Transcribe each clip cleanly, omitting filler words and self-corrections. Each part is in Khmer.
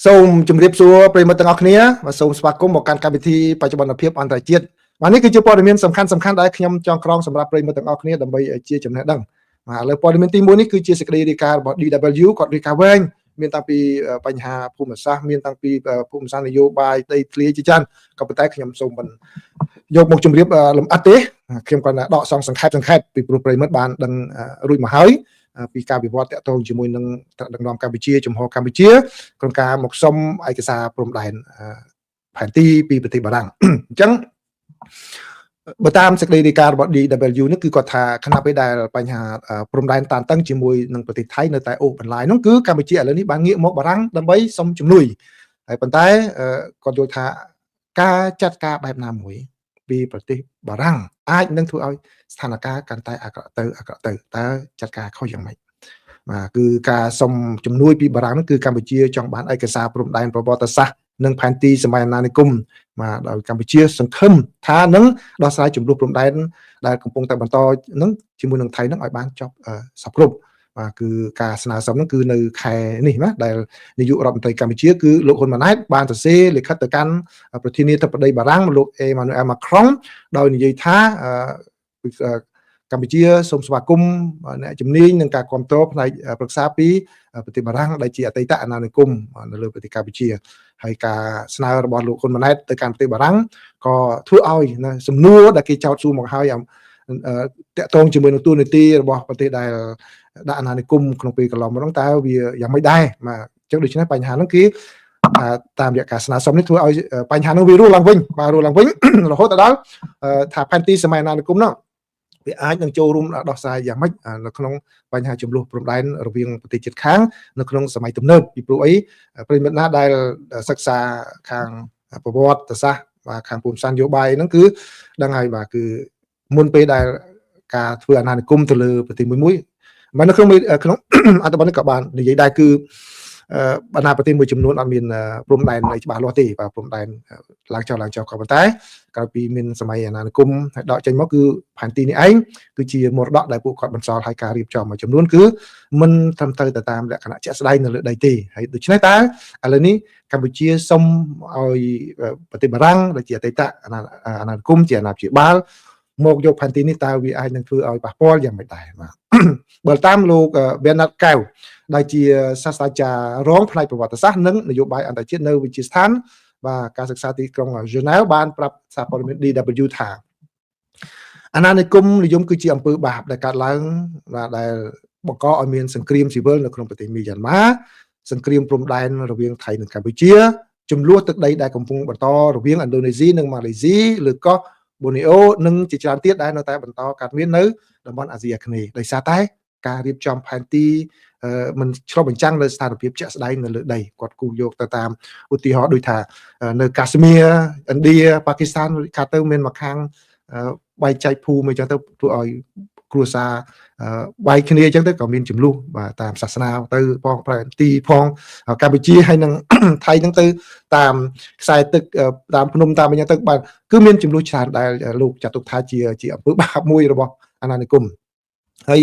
សូមជម្រាបសួរប្រិយមិត្តទាំងអស់គ្នាបាទសូមស្វាគមន៍មកកាន់កម្មវិធីបច្ចុប្បន្នភាពអន្តរជាតិបាទនេះគឺជាព័ត៌មានសំខាន់សំខាន់ដែលខ្ញុំចង់ក្រងសម្រាប់ប្រិយមិត្តទាំងអស់គ្នាដើម្បីជាចំណេះដឹងបាទឥឡូវព័ត៌មានទី1នេះគឺជាសេចក្តីរាយការណ៍របស់ DW គាត់រាយការណ៍វែងមានតាំងពីបញ្ហាភូមិសាស្ត្រមានតាំងពីភូមិសាស្ត្រនយោបាយដីធ្លីជាច្រើនក៏ប៉ុន្តែខ្ញុំសូមមិនយកមកជម្រាបលម្អិតទេខ្ញុំគាត់ដកសងសង្ខេបសង្ខេបពីព្រោះប្រិយមិត្តបានដឹងរួចមកហើយពីការវិវត្តតាក់ទងជាមួយនឹងថ្នាក់ដឹកនាំកម្ពុជាជំហរកម្ពុជាក្នុងការមកសុំឯកសារព្រំដែនផែនទីពីប្រទេសបារាំងអញ្ចឹងបើតាមសេចក្តីរាយការណ៍របស់ DW នេះគឺគាត់ថាខណៈពេលដែលបញ្ហាព្រំដែនតានតឹងជាមួយនឹងប្រទេសថៃនៅតែអូសបន្លាយនោះគឺកម្ពុជាឥឡូវនេះបានងាកមកបារាំងដើម្បីសុំជំនួយហើយប៉ុន្តែគាត់យល់ថាការចាត់ការបែបណាមួយពីប្រទេសបារាំងអាចនឹងធ្វើឲ្យស្ថានភាពកាន់តែអាក្រក់ទៅអាក្រក់ទៅតើចាត់ការខុសយ៉ាងម៉េចបាទគឺការសុំជំនួយពីបារាំងនោះគឺកម្ពុជាចង់បានឯកសារព្រំដែនប្រវត្តិសាស្ត្រនិងផែនទីសម័យអាណានិគមបាទដោយកម្ពុជាសង្ឃឹមថានឹងដោះស្រាយជម្លោះព្រំដែនដែលកំពុងតែបន្តនឹងជាមួយនឹងថៃនឹងឲ្យបានចប់សពគ្រប់បាទគឺការស្នើសុំនឹងគឺនៅខែនេះណាដែលនាយករដ្ឋមន្ត្រីកម្ពុជាគឺលោកហ៊ុនម៉ាណែតបានសរសេរលិខិតទៅកាន់ប្រធានាធិបតីបារាំងលោកអេម៉ានូអែលម៉ាក្រុងដោយនិយាយថាកម្ពុជាសូមស្វាគមន៍អ្នកជំនាញនិងការគ្រប់គ្រងផ្នែកប្រឹក្សាពីប្រទេសបារាំងដែលជាអតីតអាណានិគមនៅលើប្រទេសកម្ពុជាហើយការស្នើរបស់លោកហ៊ុនម៉ាណែតទៅកាន់ប្រទេសបារាំងក៏ធ្វើឲ្យសំណួរដែលគេចោទសួរមកហើយតាក់ទងជាមួយនឹងតួនាទីរបស់ប្រទេសដែលដាក់អាណានិគមក្នុងពេលកន្លងមកនោះតើវាយ៉ាងម៉េចដែរបាទអញ្ចឹងដូច្នេះបញ្ហាហ្នឹងគឺតាមរយៈការស្នើសុំនេះធ្វើឲ្យបញ្ហាហ្នឹងវារស់ឡើងវិញបាទរស់ឡើងវិញរហូតដល់ថាផែនទីសម័យអាណានិគមនោះវាអាចនឹងចូលរួមដោះស្រាយយ៉ាងម៉េចនៅក្នុងបញ្ហាជម្លោះព្រំដែនរវាងប្រទេសជិតខាងនៅក្នុងសម័យទំនើបពីព្រោះអីប្រិយមិត្តណាដែលសិក្សាខាងប្រវត្តិសាស្ត្របាទខាងភូមិសាស្ត្រនយោបាយហ្នឹងគឺដឹងហើយបាទគឺមុនពេលដែលការធ្វើអាណានិគមទៅលើប្រទេសមួយមួយមកនៅក្នុងក្នុងអត្ថបទនេះក៏បាននិយាយដែរគឺបណ្ដាប្រទេសមួយចំនួនអត់មានព្រំដែនអីច្បាស់លាស់ទេបាទព្រំដែនឡើងចុះឡើងចុះក៏ប៉ុន្តែក្រោយពីមានសម័យអាណានិគមហើយដកចេញមកគឺផែនទីនេះឯងគឺជាមរតកដែលពួកគាត់បន្សល់ឲ្យការរៀបចំមួយចំនួនគឺមិនត្រឹមត្រូវទៅតាមលក្ខណៈជាក់ស្ដែងនៅលើដីទេហើយដូច្នេះតើឥឡូវនេះកម្ពុជាសុំឲ្យប្រទេសបារាំងដែលជាអតីតអាណានិគមជាអាណាព្យាបាលមកយកផែនទីនេះតើវាអាចនឹងធ្វើឲ្យប៉ះពាល់យ៉ាងម៉េចដែរបាទបើតាមលោក Bernard កែវដែលជាសាស្ត្រាចារ្យរងផ្នែកប្រវត្តិសាស្ត្រនិងនយោបាយអន្តរជាតិនៅវិទ្យាស្ថានបាទការសិក្សាទីក្រុង Geneva បានប្រាប់សារព័ត៌មាន DW ថាអាណានិគមនិយមគឺជាអំពើបាបដែលកើតឡើងបាទដែលបង្កឲ្យមានសង្គ្រាមស៊ីវិលនៅក្នុងប្រទេសមីយ៉ាន់ម៉ាសង្គ្រាមព្រំដែនរវាងថៃនិងកម្ពុជាជម្លោះទឹកដីដែលកំពុងបន្តរវាងឥណ្ឌូនេស៊ីនិងម៉ាឡេស៊ីលើកោះបូនីអូនិងជាច្រើនទៀតដែលនៅតែបន្តកើតមាននៅតំបន់អាស៊ីអាគ្នេយ៍ដោយសារតែការរៀបចំផែនទីមិនឆ្លុះបញ្ចាំងនៅស្ថានភាពជាក់ស្ដែងនៅលើដីគាត់គូយកទៅតាមឧទាហរណ៍ដូចថានៅកាស្មៀឥណ្ឌាប៉ាគីស្ថានខាទៅមានមកខាងបែងចែកភូមិអញ្ចឹងទៅធ្វើឲ្យគ្រួសារបែកគ្នាអញ្ចឹងទៅក៏មានជម្លោះបាទតាមសាសនាទៅផងប្រទីផងកម្ពុជាហើយនឹងថៃហ្នឹងទៅតាមខ្សែទឹកតាមភ្នំតាមអញ្ចឹងទៅបាទគឺមានជម្លោះច្រើនដែលលោកចាត់ទុកថាជាជាអំពើបាបមួយរបស់អាណានិគមហើយ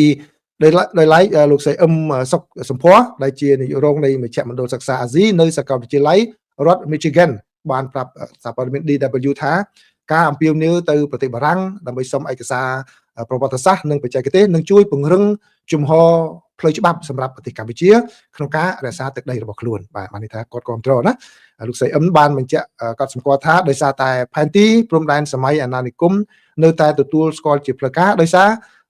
ដោយឡែកលោកស្រីអឹមសុកសម្ភ័រដែលជានាយករងនៃមជ្ឈមណ្ឌលសិក្សាអាស៊ីនៅសាកលវិទ្យាល័យរដ្ឋ Michigan បានប្រាប់សារព័ត៌មាន DW ថាការអំពាវនាវទៅប្រទេសបារាំងដើម្បីសុំឯកសារប្រវត្តិសាស្ត្រនិងបច្ចេកទេសនឹងជួយពង្រឹងជំហរផ្លូវច្បាប់សម្រាប់ប្រទេសកម្ពុជាក្នុងការរក្សាទឹកដីរបស់ខ្លួនបាទបានន័យថាគាត់គ្រប់គ្រងណាលោកស្រីអឹមបានបញ្ជាក់គាត់សម្គាល់ថាដោយសារតែផែនទីព្រំដែនសម័យអាណានិគមនៅតែទទួលស្គាល់ជាផ្លូវការដោយសារ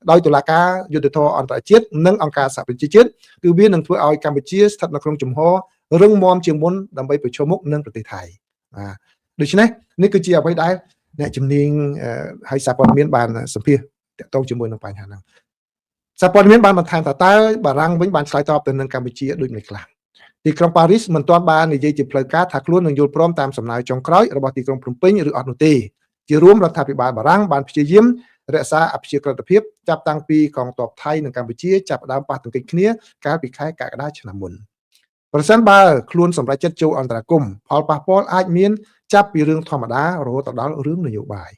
ដោយតុលាការយុត្តិធម៌អន្តរជាតិនិងអង្គការសហប្រជាជាតិគឺវានឹងធ្វើឲ្យកម្ពុជាស្ថិតនៅក្នុងជំហររឹងមាំជាងមុនដើម្បីប្រឈមមុខនឹងប្រទេសថៃបាទដូច្នេះនេះគឺជាអ្វីដែលអ្នកជំនាញហើយសារព័ត៌មានបានសម្ភាសតាក់ទងជាមួយនឹងបញ្ហាហ្នឹងសារព័ត៌មានបានបន្ថែមថាតើបារាំងវិញបានឆ្លើយតបទៅនឹងកម្ពុជាដូចម្តេចខ្លះទីក្រុងប៉ារីសមិនទាន់បាននិយាយជាផ្លូវការថាខ្លួននឹងយល់ព្រមតាមសំណើចុងក្រោយរបស់ទីក្រុងភ្នំពេញឬអត់នោះទេជារួមរដ្ឋាភិបាលបារាំងបានព្យាយាមរក្សាអព្យាក្រឹតភាពចាប់តាំងពីកងទ័ពថៃនិងកម្ពុជាចាប់ផ្ដើមប៉ះទង្គិចគ្នាកាលពីខែកក្កដាឆ្នាំមុនប្រសិនបើខ្លួនសម្រេចចិត្តចូលអន្តរាគមន៍ផលប៉ះពាល់អាចមានចាប់ពីរឿងធម្មតារហូតដល់រឿងនយោបាយ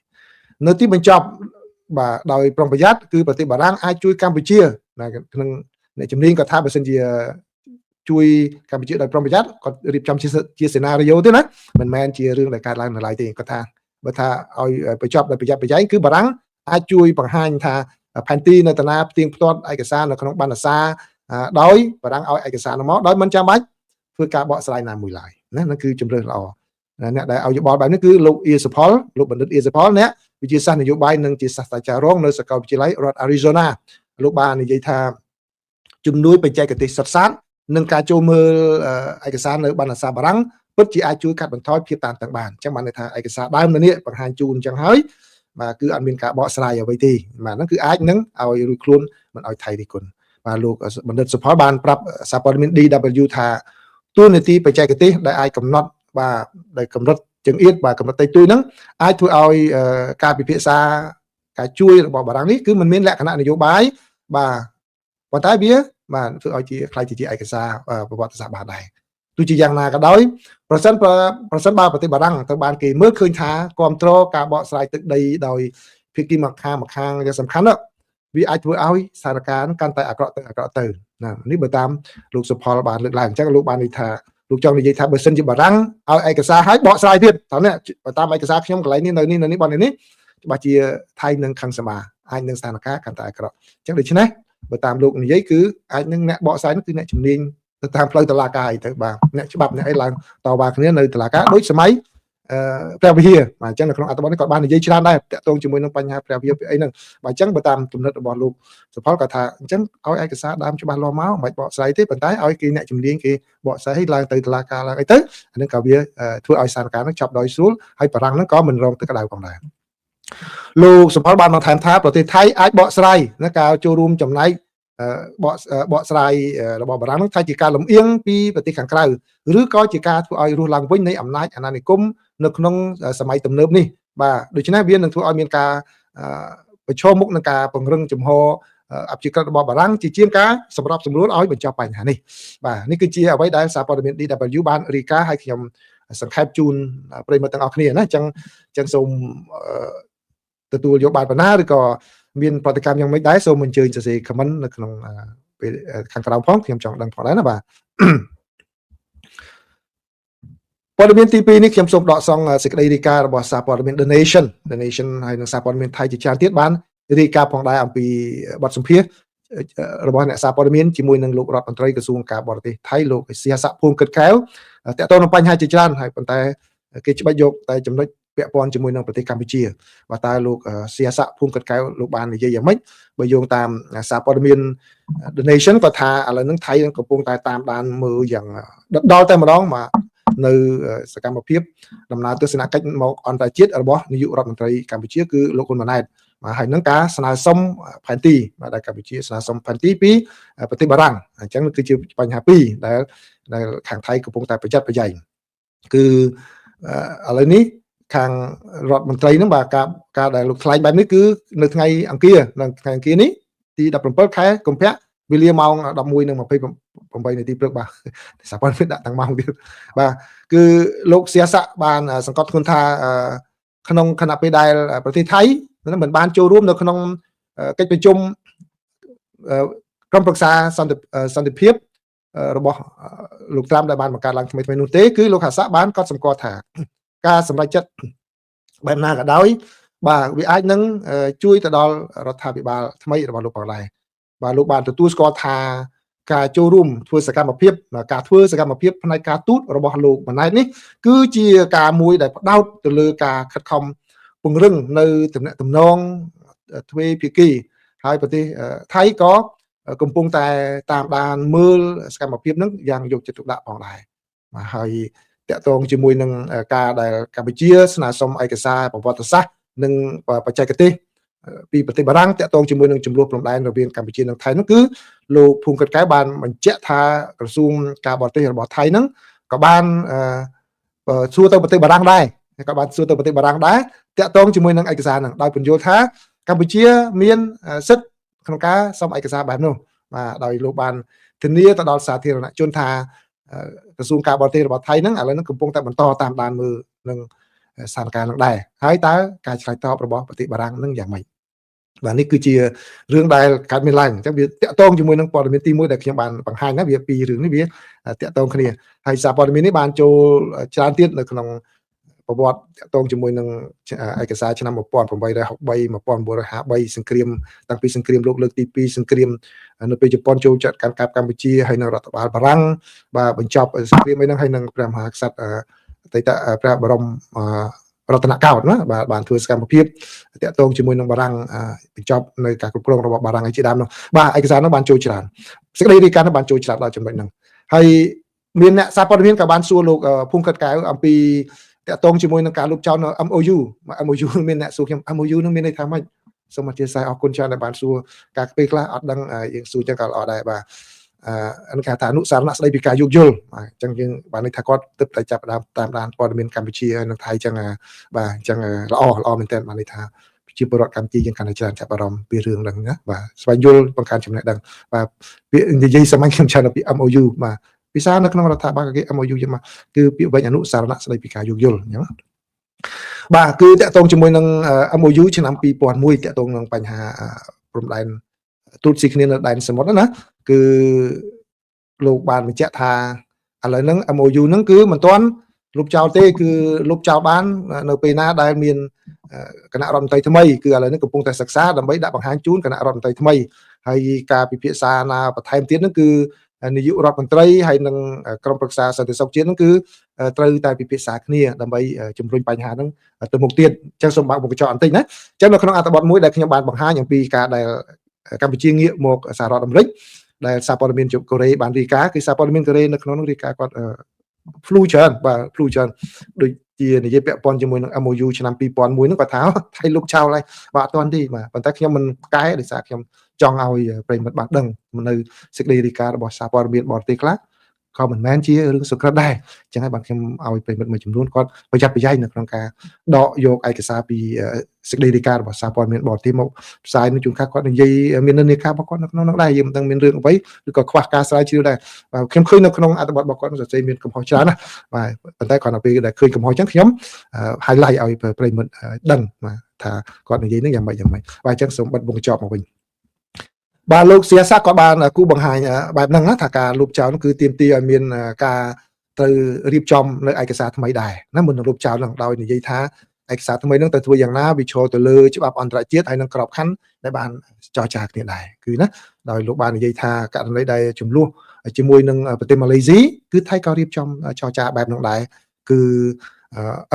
នៅទីបញ្ចប់បាទដោយប្រុងប្រយ័ត្នគឺប្រទេសបារាំងអាចជួយកម្ពុជាក្នុងអ្នកជំនាញក៏ថាបើសិនជា ជួយកម្ពុជាដោយប្រុងប្រយ័ត្នគាត់រៀបចំជា scenario ទេណាមិនមែនជារឿងដែលកើតឡើងនៅឡើយទេគាត់ថាបើថាឲ្យបញ្ចប់ដោយប្រយ័ត្នប្រយែងគឺបារាំងអាចជួយបង្ហាញថាផែនទីនៅតាណាផ្ទៀងផ្ទាត់ឯកសារនៅក្នុងបណ្ណសារដោយបារាំងឲ្យឯកសារនោះមកដោយមិនចាំបាច់ធ្វើការបកស្រាយណាមួយឡើយណាហ្នឹងគឺជំរឿនល្អអ្នកដែលឲ្យយោបល់បែបនេះគឺលោកអៀសុផលលោកបណ្ឌិតអៀសុផលអ្នកវិទ្យាសាស្ត្រនយោបាយនិងជាសាស្ត្រាចារ្យរងនៅសាកលវិទ្យាល័យរដ្ឋ Arizona លោកបាននិយាយថាជំនួយបច្ចេកទេសសុទ្ធសាធនិងការចូលមើលឯកសារនៅបណ្ណសារបារាំងពិតជាអាចជួយកាត់បន្ថយភាពតានតឹងបានអញ្ចឹងបានន័យថាឯកសារដើមនៅនេះបង្ហាញជូនអញ្ចឹងហើយបាទគឺអត់មានការបកស្រាយអ្វីទេបាទហ្នឹងគឺអាចនឹងឲ្យរួចខ្លួនមិនឲ្យថៃរិះគន់បាទលោកបណ្ឌិតសុផលបានប្រាប់សារព័ត៌មាន DW ថាទូនាទីបច្ចេកទេសដែលអាចកំណត់បាទដែលកម្រិតចង្អៀតបាទកម្រិតតិចតួចហ្នឹងអាចធ្វើឲ្យការពិភាក្សាការជួយរបស់បារាំងនេះគឺมันមានលក្ខណៈនយោបាយបាទប៉ុន្តែវាបាទធ្វើឲ្យជាខ្លាយជាឯកសារប្រវត្តិសាស្ត្របានដែរទោះជាយ៉ាងណាក៏ដោយប្រសិនប្រសិនបើប្រទេសបារាំងត្រូវបានគេមើលឃើញថាគ្រប់គ្រងការបកស្រាយទឹកដីដោយភាគីមកខាងមកខាងយ៉ាងសំខាន់វាអាចធ្វើឲ្យស្ថានភាពកាន់តែអាក្រក់ទៅអាក្រក់ទៅណានេះបើតាមលោកសុផលបានលើកឡើងអញ្ចឹងលោកបាននិយាយថាលោកចង់និយាយថាបើសិនជាបារាំងឲ្យឯកសារឲ្យបកស្រាយទៀតតើនេះបើតាមឯកសារខ្ញុំកន្លែងនេះនៅនេះនៅនេះបននេះច្បាស់ជាថៃនឹងខឹងសម្បាអាចនឹងស្ថានភាពកាន់តែអាក្រក់អញ្ចឹងដូច្នេះបើតាមលោកនិយាយគឺអាចនឹងអ្នកបកស្រាយនោះគឺអ្នកជំនាញទៅតាមផ្លូវតុលាការអីទៅបាទអ្នកច្បាប់អ្នកអីឡើងតវ៉ាគ្នានៅតុលាការដូចសម័យអឺព្រះវិហារបាទអញ្ចឹងនៅក្នុងអត្ថបទនេះគាត់បាននិយាយច្រើនដែរតាក់ទងជាមួយនឹងបញ្ហាព្រះវិហារអីហ្នឹងបាទអញ្ចឹងបើតាមគំនិតរបស់លោកសុផលគាត់ថាអញ្ចឹងឲ្យឯកសារដើមច្បាស់លាស់មកមិនបាច់បកស្រាយទេប៉ុន្តែឲ្យគេអ្នកជំនាញគេបកស្រាយឲ្យឡើងទៅតុលាការឡើងអីទៅអានឹងក៏វាធ្វើឲ្យស្ថានភាពហ្នឹងចប់ដោយស្រួលហើយបារាំងហ្នឹងក៏មិនរងទឹកក្តៅផងដែរលោកសុផលបានបន្ថែមថាប្រទេសថៃអាចបកស្រាយណាការចូលរួមចំណែកបកបកស្រាយរបស់បារាំងនោះថាជាការលំអៀងពីប្រទេសខាងក្រៅឬក៏ជាការធ្វើឲ្យរស់ឡើងវិញនៃអំណាចអាណានិគមនៅក្នុងសម័យទំនើបនេះបាទដូច្នេះវានឹងធ្វើឲ្យមានការប្រឈមមុខនឹងការពង្រឹងចំហអព្យាក្រឹតរបស់បារាំងជាជាងការសម្របសម្រួលឲ្យបញ្ចប់បញ្ហានេះបាទនេះគឺជាអ្វីដែលសារព័ត៌មាន DW បានរាយការណ៍ឲ្យខ្ញុំសង្ខេបជូនប្រិយមិត្តទាំងអស់គ្នាណាអញ្ចឹងអញ្ចឹងសូមទទួលយកបានប៉ុណ្ណាឬក៏មានប្រតិកម្មយ៉ាងម៉េចដែរសូមអញ្ជើញសរសេរ comment នៅក្នុងពេលខាងក្រោមផងខ្ញុំចង់ដឹងផងដែរណាបាទព័ត៌មានទី2នេះខ្ញុំសូមដកស្រង់សេចក្តីរាយការណ៍របស់សារព័ត៌មាន The Nation The Nation ហើយនិងសារព័ត៌មានថៃជាច្រើនទៀតបានរាយការណ៍ផងដែរអំពីបទសម្ភាសន៍របស់អ្នកសារព័ត៌មានជាមួយនឹងលោករដ្ឋមន្ត្រីក្រសួងការបរទេសថៃលោកសីហស័កភូមិកិត្តកែវតកតងនឹងបញ្ហាជាច្រើនហើយប៉ុន្តែគេច្បាច់យកតែចំណុចពាក់ព័ន្ធជាមួយនឹងប្រទេសកម្ពុជាបាទតើលោកសីហស័កភូមិកិត្តកែវលោកបាននិយាយយ៉ាងម៉េចបើយោងតាមសារព័ត៌មាន The Nation ក៏ថាឥឡូវហ្នឹងថៃកំពុងតែតាមដានមើលយ៉ាងដិតដល់តែម្ដងមកនៅសកម្មភាពដំណើរទស្សនកិច្ចមកអន្តរជាតិរបស់នាយករដ្ឋមន្ត្រីកម្ពុជាគឺលោកហ៊ុនម៉ាណែតបាទហើយនឹងការស្នើសុំផែនទីបាទដែលកម្ពុជាស្នើសុំផែនទីពីប្រទេសបារាំងអញ្ចឹងគឺជាបញ្ហាពីរដែលដែលខាងថៃកំពុងតែប្រយ័ត្នប្រយែងគឺឥឡូវនេះខាងរដ្ឋមន្ត្រីហ្នឹងបាទការការដែលលោកថ្លែងបែបនេះគឺនៅថ្ងៃអង្គារនៅថ្ងៃអង្គារនេះទី17ខែកុម្ភៈវេលាម៉ោង11:28នាទីព្រឹកបាទសាព័ន្ធដាក់តាំងម៉ោងទៀតបាទគឺលោកសៀស័កបានសង្កត់ធ្ងន់ថាក្នុងខណៈពេលដែលប្រទេសថៃមិនបានចូលរួមនៅក្នុងកិច្ចប្រជុំក្រុមប្រឹក្សាសន្តិសន្តិភាពរបស់លោកត្រាំដែលបានបង្កើតឡើងថ្មីថ្មីនោះទេគឺលោកហាសាបានកត់សម្គាល់ថាការសម្រេចចិត្តបែបណាក៏ដោយបាទវាអាចនឹងជួយទៅដល់រដ្ឋាភិបាលថ្មីរបស់លោកផងដែរបាទលោកបានទទួលស្គាល់ថាការចូលរួមធ្វើសកម្មភាពការធ្វើសកម្មភាពផ្នែកការទូតរបស់លោកម៉ាណែតនេះគឺជាការមួយដែលផ្ដោតទៅលើការខិតខំពង្រឹងនៅទំនាក់ទំនងទ្វេភាគីហើយប្រទេសថៃក៏កំពុងតែតាមដានមើលសកម្មភាពនឹងយ៉ាងយកចិត្តទុកដាក់ផងដែរបាទហើយតកតងជាមួយនឹងការដែលកម្ពុជាស្នើសុំឯកសារប្រវត្តិសាស្ត្រនិងបច្ចេកទេសពីប្រទេសបារាំងតកតងជាមួយនឹងចំនួនព្រំដែនរវាងកម្ពុជានិងថៃនោះគឺលោកភូមិកិត្តកែវបានបញ្ជាក់ថាក្រសួងការបរទេសរបស់ថៃហ្នឹងក៏បានសួរទៅប្រទេសបារាំងដែរក៏បានសួរទៅប្រទេសបារាំងដែរតកតងជាមួយនឹងឯកសារហ្នឹងដោយពន្យល់ថាកម្ពុជាមានសិទ្ធិក្នុងការសុំឯកសារបែបនោះបាទដោយលោកបានធានាទៅដល់សាធារណជនថាក្រសួងការបរទេសរបស់ថៃហ្នឹងឥឡូវហ្នឹងកំពុងតែបន្តតាមដានមើលនឹងស្ថានភាពនឹងដែរហើយតើការឆ្លើយតបរបស់ប្រទេសបារាំងនឹងយ៉ាងម៉េច បាទនេះគឺជារឿងដែលកើតមានឡើងអញ្ចឹងវាតាក់ទងជាមួយនឹងព័ត៌មានទី1ដែលខ្ញុំបានបង្ហាញណាវាពីររឿងនេះវាតាក់ទងគ្នាហើយសារព័ត៌មាននេះបានចូលច្រើនទៀតនៅក្នុងប្រវត្តិតាក់ទងជាមួយនឹងឯកសារឆ្នាំ1863 1953សង្គ្រាមតាំងពីសង្គ្រាមលោកលើកទី2សង្គ្រាមនៅពេលជប៉ុនចូលចាត់កាន់កាប់កម្ពុជាហើយនឹងរដ្ឋបាលបារាំងបាទបញ្ចប់សង្គ្រាមអីហ្នឹងហើយនឹងព្រះមហាក្សត្រអតីតព្រះបរមរតនកោដ្ឋណាបាទបានធ្វើសកម្មភាពតាក់ទងជាមួយនឹងបារាំងបញ្ចប់នៅការគ្រប់គ្រងរបស់បារាំងឯជាដើមនោះបាទឯកសារនោះបានចូលច្រើនសេចក្តីរាយការណ៍នោះបានចូលច្រើនដល់ចំណុចហ្នឹងហើយមានអ្នកសារព័ត៌មានក៏បានសួរលោកភូមិខិតកែវអំពីតាក់ទងជាមួយនឹងការលុបចោលនៅ MOU MOU មានអ្នកសួរខ្ញុំ MOU នឹងមានន័យថាម៉េចសូមអធិស្ឋានអរគុណច្រើនដែលបានសួរការពេលខ្លះអត់ដឹងយើងសួរចឹងក៏ល្អដែរបាទអនុគេថាអនុសារណៈស្ដីពីការយោគយល់បាទអញ្ចឹងយើងបានន័យថាគាត់ទើបតែចាប់ផ្ដើមតាមដានព័ត៌មានកម្ពុជានិងថៃចឹងបាទអញ្ចឹងល្អល្អមែនទែនបានន័យថាប្រជាពលរដ្ឋកម្ពុជាយើងកាន់តែច្រើនចាប់អារម្មណ៍ពីរឿងហ្នឹងណាបាទស្វែងយល់បង្កើនចំណេះដឹងបាទពាក្យនិយាយសាមញ្ញខ្ញុំច្រើនពី MOU បាទភាសានៅក្នុងរដ្ឋាភិបាលគេ MOU យ៉ាងមកគឺពាក្យវិញអនុសារណៈស្ដីពីការយោគយល់អញ្ចឹងបាទគឺតាក់ទងជាមួយនឹង MOU ឆ្នាំ2001តាក់ទងនឹងបញ្ហាព្រំដែនត្រួតស៊ីគ្នានៅដែនសមុទ្រណាគឺលោកបានបញ្ជាក់ថាឥឡូវហ្នឹង MOU ហ្នឹងគឺមិនទាន់លុបចោលទេគឺលុបចោលបាននៅពេលណាដែលមានគណៈរដ្ឋមន្ត្រីថ្មីគឺឥឡូវនេះកំពុងតែសិក្សាដើម្បីដាក់បង្ហាញជូនគណៈរដ្ឋមន្ត្រីថ្មីហើយការពិភាក្សាណាបន្ថែមទៀតហ្នឹងគឺនាយករដ្ឋមន្ត្រីហើយនិងក្រុមប្រឹក្សាសន្តិសុខជាតិហ្នឹងគឺត្រូវតែពិភាក្សាគ្នាដើម្បីជំរុញបញ្ហាហ្នឹងទៅមុខទៀតអញ្ចឹងសូមបើកមុខកញ្ចក់បន្តិចណាអញ្ចឹងនៅក្នុងអត្ថបទមួយដែលខ្ញុំបានបង្ហាញអំពីការដែលកម្ពុជាងាកមកសហរដ្ឋអាមេរិកដែលសារព័ត៌មានកូរ៉េបានរាយការណ៍គឺសារព័ត៌មានកូរ៉េនៅក្នុងនោះរាយការណ៍គាត់ flu ច្រើនបាទ flu ច្រើនដូចជានិយាយពាក់ព័ន្ធជាមួយនឹង MOU ឆ្នាំ2001ហ្នឹងគាត់ថាថៃលុបចោលហើយបាទអត់ទាន់ទេបាទប៉ុន្តែខ្ញុំមិនកែដោយសារខ្ញុំចង់ឲ្យប្រិយមិត្តបានដឹងនៅសេចក្តីរាយការណ៍របស់សារព័ត៌មានបរទេសខ្លះក៏មិនមែនជារឿងសុក្រិតដែរអញ្ចឹងហើយបានខ្ញុំឲ្យប្រិយមិត្តមួយចំនួនគាត់ប្រយ័ត្នប្រយែងនៅក្នុងការដកយកឯកសារពីសេចក្តីរាយការណ៍របស់សារព័ត៌មានបរទេសមកផ្សាយនោះជួនកាលគាត់និយាយមាននិន្នាការរបស់គាត់នៅក្នុងនោះដែរយើងមិនដឹងមានរឿងអ្វីឬក៏ខ្វះការស្រាវជ្រាវដែរបាទខ្ញុំឃើញនៅក្នុងអត្ថបទរបស់គាត់សរសេរមានកំហុសច្រើនណាស់បាទប៉ុន្តែគ្រាន់តែពេលដែលឃើញកំហុសអញ្ចឹងខ្ញុំ highlight ឲ្យប្រិយមិត្តដឹងបាទថាគាត់និយាយនឹងយ៉ាងម៉េចយ៉ាងម៉េចបាទអញ្ចឹងសូមបិទវងកញ្ចក់មកវិញបាទលោកសៀសាក៏បានគូបង្ហាញបែបហ្នឹងណាថាការលុបចោលគឺទាមទារឲ្យមានការត្រូវរៀបចំនៅឯកសារថ្មីដែរណាមុននឹងលុបចោលហ្នឹងដោយនិយាយថាឯកសារថ្មីហ្នឹងត្រូវធ្វើយ៉ាងណាវាឈរទៅលើច្បាប់អន្តរជាតិហើយនឹងក្របខ័ណ្ឌដែលបានចរចាគ្នាដែរគឺណាដោយលោកបាននិយាយថាករណីដែលចំនួនជាមួយនឹងប្រទេសម៉ាឡេស៊ីគឺថៃក៏រៀបចំចរចាបែបហ្នឹងដែរគឺ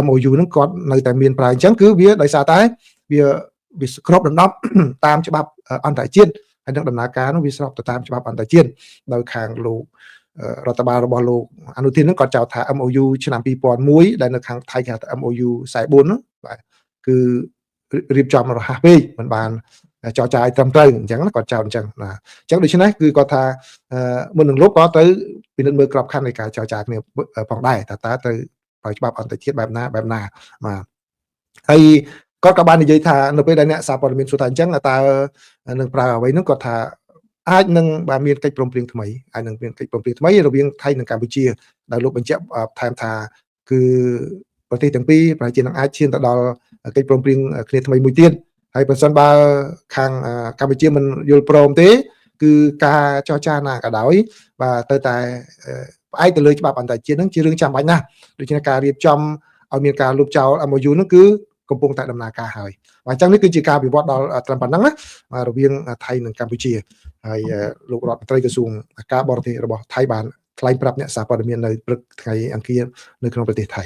MOU ហ្នឹងគាត់នៅតែមានប្រើអញ្ចឹងគឺវាដោយសារតែវាគ្របដណ្ដប់តាមច្បាប់អន្តរជាតិហើយនឹងដំណើរការនោះវាស្របទៅតាមច្បាប់អន្តរជាតិដោយខាងលោករដ្ឋបាលរបស់លោកអនុทิនហ្នឹងគាត់ចោទថា MOU ឆ្នាំ2001ដែលនៅខាងថៃគេហៅថា MOU 44ហ្នឹងបាទគឺរៀបចំរហ័សពេកមិនបានចរចាឲ្យត្រឹមត្រូវអញ្ចឹងណាគាត់ចោទអញ្ចឹងណាអញ្ចឹងដូច្នេះគឺគាត់ថាមុននឹងលុបក៏ត្រូវពិនិត្យមើលក្របខ័ណ្ឌនៃការចរចាគ្នាផងដែរតើតើត្រូវប្រើច្បាប់អន្តរជាតិបែបណាបែបណាបាទហើយគាត់ក៏បាននិយាយថានៅពេលដែលអ្នកសារព័ត៌មានសួរថាអញ្ចឹងតើនឹងប្រើអ្វីនោះគាត់ថាអាចនឹងបាទមានកិច្ចព្រមព្រៀងថ្មីអាចនឹងមានកិច្ចព្រមព្រៀងថ្មីរវាងថៃនិងកម្ពុជាដែលលោកបញ្ជាក់ថែមថាគឺប្រទេសទាំងពីរប្រហែលជានឹងអាចឈានទៅដល់កិច្ចព្រមព្រៀងគ្នាថ្មីមួយទៀតហើយប្រសិនបើខាងកម្ពុជាមិនយល់ព្រមទេគឺការចរចាណាក៏ដោយបាទទៅតែផ្អែកទៅលើច្បាប់អន្តរជាតិហ្នឹងជារឿងចាំបាច់ណាស់ដូច្នេះការរៀបចំឲ្យមានការលុបចោល MOU ហ្នឹងគឺកំពុងតែដំណើរការហើយបាទអញ្ចឹងនេះគឺជាការវិវត្តដល់ត្រឹមប៉ុណ្ណឹងណាបាទរវាងថៃនិងកម្ពុជាហើយលោករដ្ឋមន្ត្រីក្រសួងការបរទេសរបស់ថៃបានថ្លែងប្រាប់អ្នកសារព័ត៌មាននៅព្រឹកថ្ងៃអង្គារនៅក្នុងប្រទេសថៃ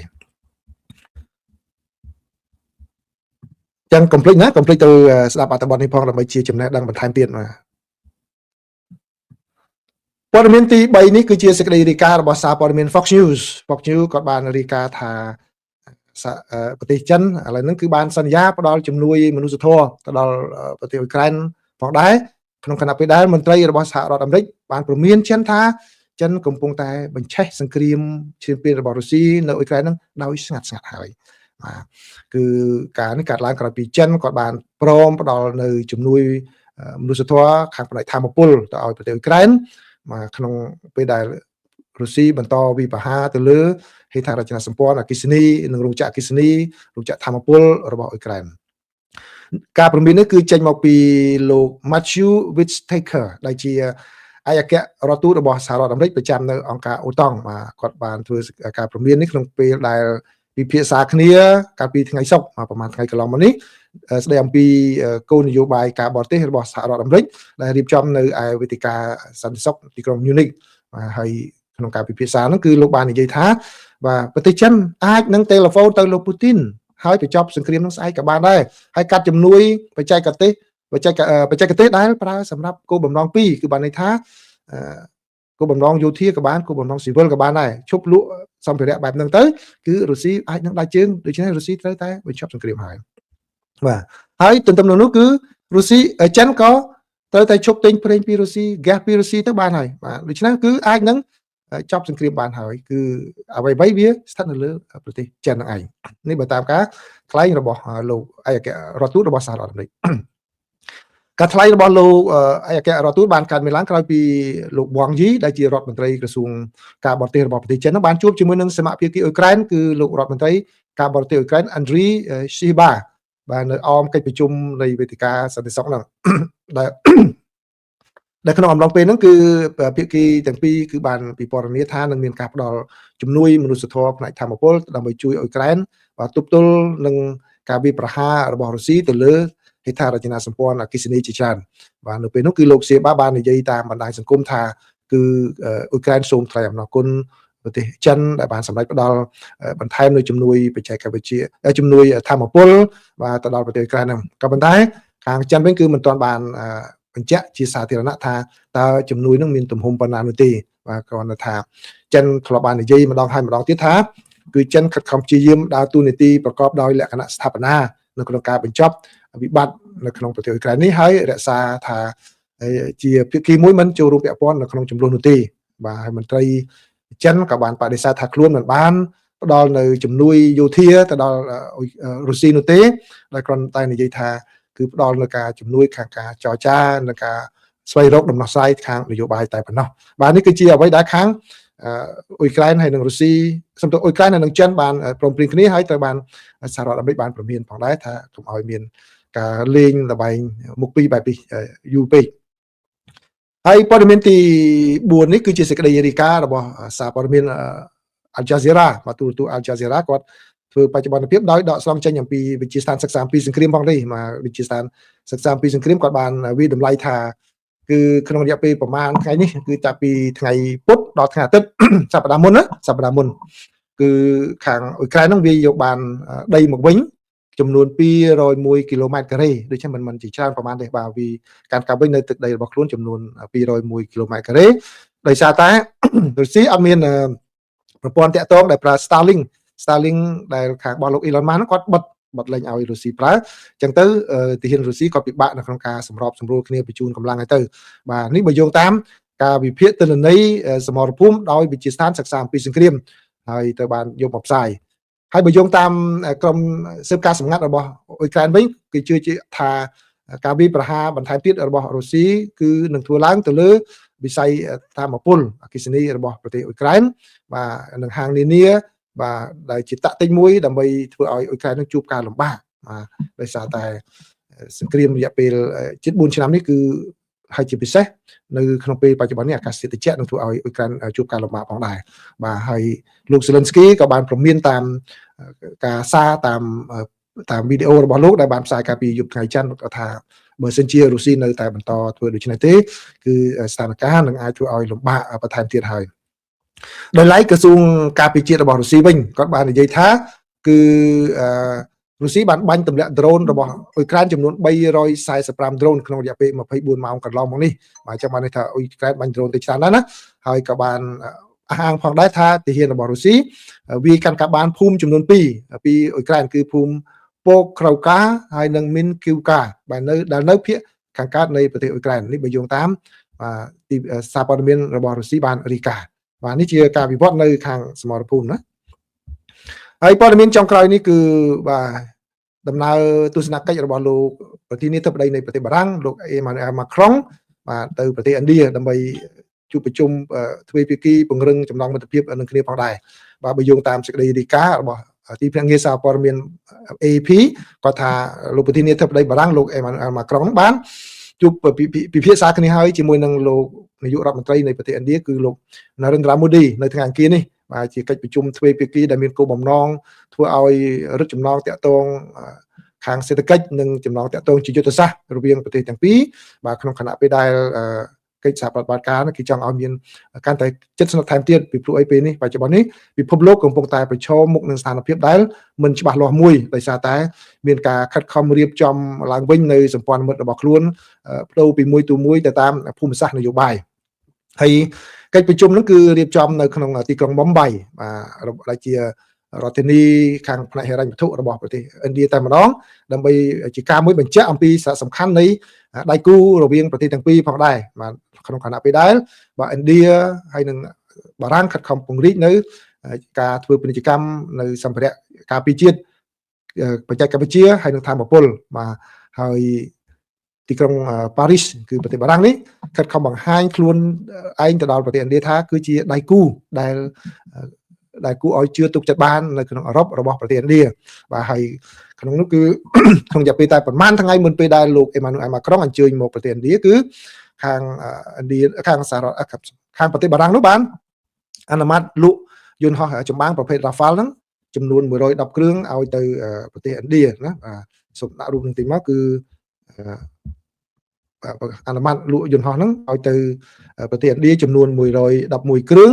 ចឹងកុំភ្លេចណាកុំភ្លេចទៅស្ដាប់អត្ថបទនេះផងដើម្បីជាចំណេះដឹងបន្ថែមទៀតបាទព័ត៌មានទី3នេះគឺជាសេចក្តីរាយការណ៍របស់សារព័ត៌មាន Fox News Fox News ក៏បានរាយការណ៍ថាប្រទេសចិនឥឡូវហ្នឹងគឺបានសន្យាផ្ដល់ជំនួយមនុស្សធម៌ទៅដល់ប្រទេសអ៊ុយក្រែនផងដែរក្នុងខណៈពេលដែលមន្ត្រីរបស់សហរដ្ឋអាមេរិកបានព្រមានចិនថាចិនកំពុងតែបញ្ឆេះសង្គ្រាមឈ្លានពានរបស់រុស្ស៊ីនៅអ៊ុយក្រែនហ្នឹងដោយស្ងាត់ស្ងាត់ហើយបាទគឺការនេះកើតឡើងក្រោយពីចិនគាត់បានព្រមផ្ដល់នៅជំនួយមនុស្សធម៌ខាងផ្នែកធម្មពលទៅឲ្យប្រទេសអ៊ុយក្រែនបាទក្នុងពេលដែលរុស្ស៊ីបន្តវិបហាទៅលើហេដ្ឋារចនាសម្ព័ន្ធអគ្គិសនីនិងរោងចក្រអគ្គិសនីរោងចក្រធម្មពលរបស់អ៊ុយក្រែន ការព្រមាននេះគឺចេញមកពីលោក Matthew Whitaker ដែលជាឯកអគ្គរដ្ឋទូតរបស់សហរដ្ឋអាមេរិកប្រចាំនៅអង្គការអូតង់បាទគាត់បានធ្វើការព្រមាននេះក្នុងពេលដែលពិភាក្សាគ្នាកាលពីថ្ងៃសុក្រប្រហែលថ្ងៃកន្លងមកនេះស្ដីអំពីគោលនយោបាយការបរទេសរបស់សហរដ្ឋអាមេរិកដែលរៀបចំនៅឯវេទិកាសន្តិសុខទីក្រុង Munich បាទហើយក្នុងការពិភាក្សានោះគឺលោកបាននិយាយថាបាទប្រទេសចិនអាចនឹងទូរស័ព្ទទៅលោកពូទីនហើយបញ្ចប់សង្គ្រាមនឹងស្អែកក៏បានដែរហើយកាត់ជំនួយបច្ចេកទេសបច្ចេកបច្ចេកទេសដែលប្រើសម្រាប់គោលបំណងពីរគឺបានន័យថាគោលបំណងយោធាក៏បានគោលបំណងស៊ីវិលក៏បានដែរឈប់លក់សម្ភារៈបែបហ្នឹងទៅគឺរុស្ស៊ីអាចនឹងដាច់ជើងដូច្នេះរុស្ស៊ីត្រូវតែបញ្ចប់សង្គ្រាមហើយបាទហើយទន្ទឹមនឹងនោះគឺរុស្ស៊ីចិនក៏ត្រូវតែឈប់ទិញប្រេងពីរុស្ស៊ីហ្គាសពីរុស្ស៊ីទៅបានហើយបាទដូច្នេះគឺអាចនឹងចប់សង្គ្រាមបានហើយគឺអ្វីៗវាស្ថិតនៅលើប្រទេសចិននឹងឯងនេះបើតាមការថ្លែងរបស់លោកឯកអគ្គរដ្ឋទូតរបស់សហរដ្ឋអាមេរិកការថ្លែងរបស់លោកឯកអគ្គរដ្ឋទូតបានកើតមានឡើងក្រោយពីលោកវ៉ាងយីដែលជារដ្ឋមន្ត្រីក្រសួងការបរទេសរបស់ប្រទេសចិនបានជួបជាមួយនឹងសមាភាគីអ៊ុយក្រែនគឺលោករដ្ឋមន្ត្រីការបរទេសអ៊ុយក្រែនអាន់ឌ្រីស៊ីបាបាទនៅអមកិច្ចប្រជុំនៃវេទិកាសន្តិសុខហ្នឹងដែលដែលក្នុងអំឡុងពេលហ្នឹងគឺភាគីទាំងពីរគឺបានពិពណ៌នាថានឹងមានការផ្ដល់ជំនួយមនុស្សធម៌ផ្នែកធម្មពលដើម្បីជួយអ៊ុយក្រែនបាទទប់ទល់នឹងការវាយប្រហាររបស់រុស្ស៊ីទៅលើហេដ្ឋារចនាសម្ព័ន្ធអគ្គិសនីជាច្រើនបាទនៅពេលនោះគឺលោកសៀបាបាននិយាយតាមបណ្ដាញសង្គមថាគឺអ៊ុយក្រែនសូមថ្លែងអំណរគុណប្រទេសចិនដែលបានសម្រេចផ្ដល់បន្ថែមនៅជំនួយបច្ចេកវិទ្យាជំនួយធម្មពលបាទទៅដល់ប្រទេសអ៊ុយក្រែនហ្នឹងក៏ប៉ុន្តែខាងចិនវិញគឺមិនទាន់បានបញ្ជាក់ជាសាធារណៈថាតើជំនួយនឹងមានទំហំប៉ុណ្ណានោះទេបាទគ្រាន់តែថាចិនធ្លាប់បាននិយាយម្ដងហើយម្ដងទៀតថាគឺចិនខិតខំព្យាយាមដើរតួនាទីប្រកបដោយលក្ខណៈស្ថាបនានៅក្នុងការបញ្ចប់វិបត្តិនៅក្នុងប្រទេសអ៊ុយក្រែននេះហើយរក្សាថាជាភាគីមួយមិនចូលរួមពាក់ព័ន្ធនៅក្នុងចំនួននោះទេបាទហើយមន្ត្រីចិនក៏បានបដិសេធថាខ្លួនមិនបានផ្ដល់នៅជំនួយយោធាទៅដល់រុស្ស៊ីនោះទេដោយគ្រាន់តែនិយាយថាគឺផ្ដល់នៅការជំនួយខាងការចរចានិងការស្វែងរកដំណោះស្រាយខាងនយោបាយតែប៉ុណ្ណោះបាទនេះគឺជាអ្វីដែលខាងអ៊ុយក្រែនហើយនិងរុស្ស៊ីសំដៅអ៊ុយក្រែនហើយនិងចិនបានព្រមព្រៀងគ្នាហើយត្រូវបានសហរដ្ឋអាមេរិកបានព្រមានផងដែរថាកុំឲ្យមានការលេងល្បែងមុខពីរបែបនេះយូរពេកហើយព័ត៌មានទី4នេះគឺជាសេចក្តីរាយការណ៍របស់សារព័ត៌មាន Al Jazeera បាទទូរទស្សន៍ Al Jazeera គាត់ធ្វើបច្ចុប្បន្នភាពដោយដកស្រង់ចេញអំពីវិទ្យាស្ថានសិក្សាអំពីសង្គ្រាមផងនេះមកវិទ្យាស្ថានសិក្សាអំពីសង្គ្រាមគាត់បានវិតម្លៃថាគឺក្នុងរយៈពេលប្រហែលថ្ងៃនេះគឺចាប់ពីថ្ងៃពុធដល់ថ្ងៃអាទិត្យសប្តាហ៍មុនណាសប្តាហ៍មុនគឺខាងអ៊ុយក្រែនហ្នឹងវាយកបានដីមកវិញចំនួន201គីឡូម៉ែត្រការ៉េដូច្នេះមិនជាច្រើនប្រហែលទេបាទវាកាន់កាប់វិញនៅទឹកដីរបស់ខ្លួនចំនួន201គីឡូម៉ែត្រការ៉េដោយសារតែរុស្ស៊ីអត់មានប្រព័ន្ធតាក់ទងដែលប្រើ Starlink ដែលខាងរបស់លោក Elon Musk ហ្នឹងគាត់បិទបិទលែងឲ្យរុស្ស៊ីប្រើអញ្ចឹងទៅទាហានរុស្ស៊ីក៏ពិបាកនៅក្នុងការសម្របសម្រួលគ្នាបញ្ជូនកម្លាំងឲ្យទៅបាទនេះបើយោងតាមការវិភាគទិន្នន័យសមរភូមិដោយវិទ្យាស្ថានសិក្សាអំពីសង្គ្រាមហើយទៅបានយកមកផ្សាយហើយបើយោងតាមក្រមស៊ើបការសម្ងាត់របស់អ៊ុយក្រែនវិញគេជឿជាក់ថាការវាយប្រហារបន្ថែមទៀតរបស់រុស្ស៊ីគឺនឹងធ្វើឡើងទៅលើវិស័យធម្មពលអគ្គិសនីរបស់ប្រទេសអ៊ុយក្រែនបាទនឹងហាងនានាបាទដែលជាតាក់ទិចមួយដើម្បីធ្វើឲ្យអ៊ុយក្រែននឹងជួបការលំបាកបាទដោយសារតែសង្គ្រាមរយៈពេលជិត4ឆ្នាំនេះគឺហើយជាពិសេសនៅក្នុងពេលបច្ចុប្បន្ននេះអាកាសធាតុត្រជាក់នឹងធ្វើឲ្យអ៊ុយក្រែនជួបការលំបាកផងដែរបាទហើយលោកសេលិនស្គីក៏បានព្រមានតាមការសារតាមតាមវីដេអូរបស់លោកដែលបានផ្សាយកាលពីយប់ថ្ងៃច័ន្ទគាត់ថាបើសិនជារុស្ស៊ីនៅតែបន្តធ្វើដូច្នេះទេគឺស្ថានភាពនឹងអាចធ្វើឲ្យលំបាកបន្ថែមទៀតហើយដោយឡែកក្រសួងការពារជាតិរបស់រុស្ស៊ីវិញគាត់បាននិយាយថាគឺរុស្ស៊ីបានបាញ់ទម្លាក់ដ្រូនរបស់អ៊ុយក្រែនចំនួន345ដ្រូនក្នុងរយៈពេល24ម៉ោងកន្លងមកនេះបាទចាំបានន័យថាអ៊ុយក្រែនបាញ់ដ្រូនទៅច្រើនណាស់ណាហើយក៏បានអះអាងផងដែរថាទាហានរបស់រុស្ស៊ីវាកាន់កាប់បានភូមិចំនួន2ពីអ៊ុយក្រែនគឺភូមិពោកក្រៅកាហើយនិងមីនគីវកាបាទនៅដែលនៅភាគខាងកើតនៃប្រទេសអ៊ុយក្រែននេះបើយោងតាមបាទទីសារព័ត៌មានរបស់រុស្ស៊ីបានរាយការណ៍បាទនេះជាការវិវត្តនៅខាងសមរភូមិណាហើយព័ត៌មានចុងក្រោយនេះគឺបាទដំណើរទស្សនកិច្ចរបស់លោកប្រធានាធិបតីនៃប្រទេសបារាំងលោកអេម៉ានូអែលម៉ាក្រុងបាទទៅប្រទេសឥណ្ឌាដើម្បីជួបប្រជុំទ្វេភាគីពង្រឹងចំណងមិត្តភាពនឹងគ្នាផងដែរបាទបើយោងតាមសេចក្តីរាយការណ៍របស់ ទីភ្នាក់ងារសារព័ត៌មាន AP គាត់ថាលោកប្រធានាធិបតីបារាំងលោកអេម៉ានូអែលម៉ាក្រុងបានជួបពិភាក្សាគ្នាហើយជាមួយនឹងលោកនាយករដ្ឋមន្ត្រីនៃប្រទេសឥណ្ឌាគឺលោកនរិន្ទ្រាមូឌីនៅថ្ងៃអង្គារនេះបាទជាកិច្ចប្រជុំទ្វេភាគីដែលមានគោលបំណងធ្វើឲ្យរឹតចំណងតាក់ទងខាងសេដ្ឋកិច្ចនិងចំណងតាក់ទងជាយុទ្ធសាស្ត្ររវាងប្រទេសទាំងពីរបាទក្នុងខណៈពេលដែលកិច្ចសហប្រតិបត្តិការគេចង់ឲ្យមានកាន់តែជិតស្និទ្ធថែមទៀតពីព្រោះអីពេលនេះបច្ចុប្បន្ននេះពិភពលោកកំពុងតែប្រឈមមុខនឹងស្ថានភាពដែលមិនច្បាស់លាស់មួយដោយសារតែមានការខិតខំរៀបចំឡើងវិញនៅសម្ព័ន្ធមិត្តរបស់ខ្លួនប្ដូរពីមួយទៅមួយទៅតាមភូមិសាស្ត្រនយោបាយហើយកិច្ចប្រជុំនោះគឺរៀបចំនៅក្នុងទីក្រុងមុំបៃបាទដែលជារដ្ឋធានីខាងផ្នែកហិរញ្ញវត្ថុរបស់ប្រទេសឥណ្ឌាតែម្ដងដើម្បីជាការមួយបញ្ជាក់អំពីសារៈសំខាន់នៃដៃគូរវាងប្រទេសទាំងពីរផងដែរបាទក្នុងខណៈពេលដែលបាទឥណ្ឌាហើយនិងបារាំងខិតខំពង្រីកនៅការធ្វើពាណិជ្ជកម្មនៅសម្ភារៈការពារជាតិបច្ចេកវិទ្យាហើយនិងធម្មពលបាទហើយទីក្រុងប៉ារីសគឺប្រទេសបារាំងនេះខិតខំបង្ហាញខ្លួនឯងទៅដល់ប្រទេសឥណ្ឌាថាគឺជាដៃគូដែលគួរឲ្យជឿទុកចិត្តបាននៅក្នុងអឺរ៉ុបរបស់ប្រទេសឥណ្ឌាបាទហើយក្នុងនោះគឺក្នុងរយៈពេលតែប្រហែលថ្ងៃមុនពេលដែលលោកអេម៉ានូអែលម៉ាក្រុងអញ្ជើញមកប្រទេសឥណ្ឌាគឺខាងឥណ្ឌាខាងសហរដ្ឋខាងប្រទេសបារាំងនោះបានអនុម័តលក់យន្តហោះចម្បាំងប្រភេទ Rafale ហ្នឹងចំនួន110គ្រឿងឲ្យទៅប្រទេសឥណ្ឌាណាបាទសូមដាក់រូបនឹងតិចមកគឺអនុម័តលក់យន្តហោះហ្នឹងឲ្យទៅប្រទេសឥណ្ឌាចំនួន111គ្រឿង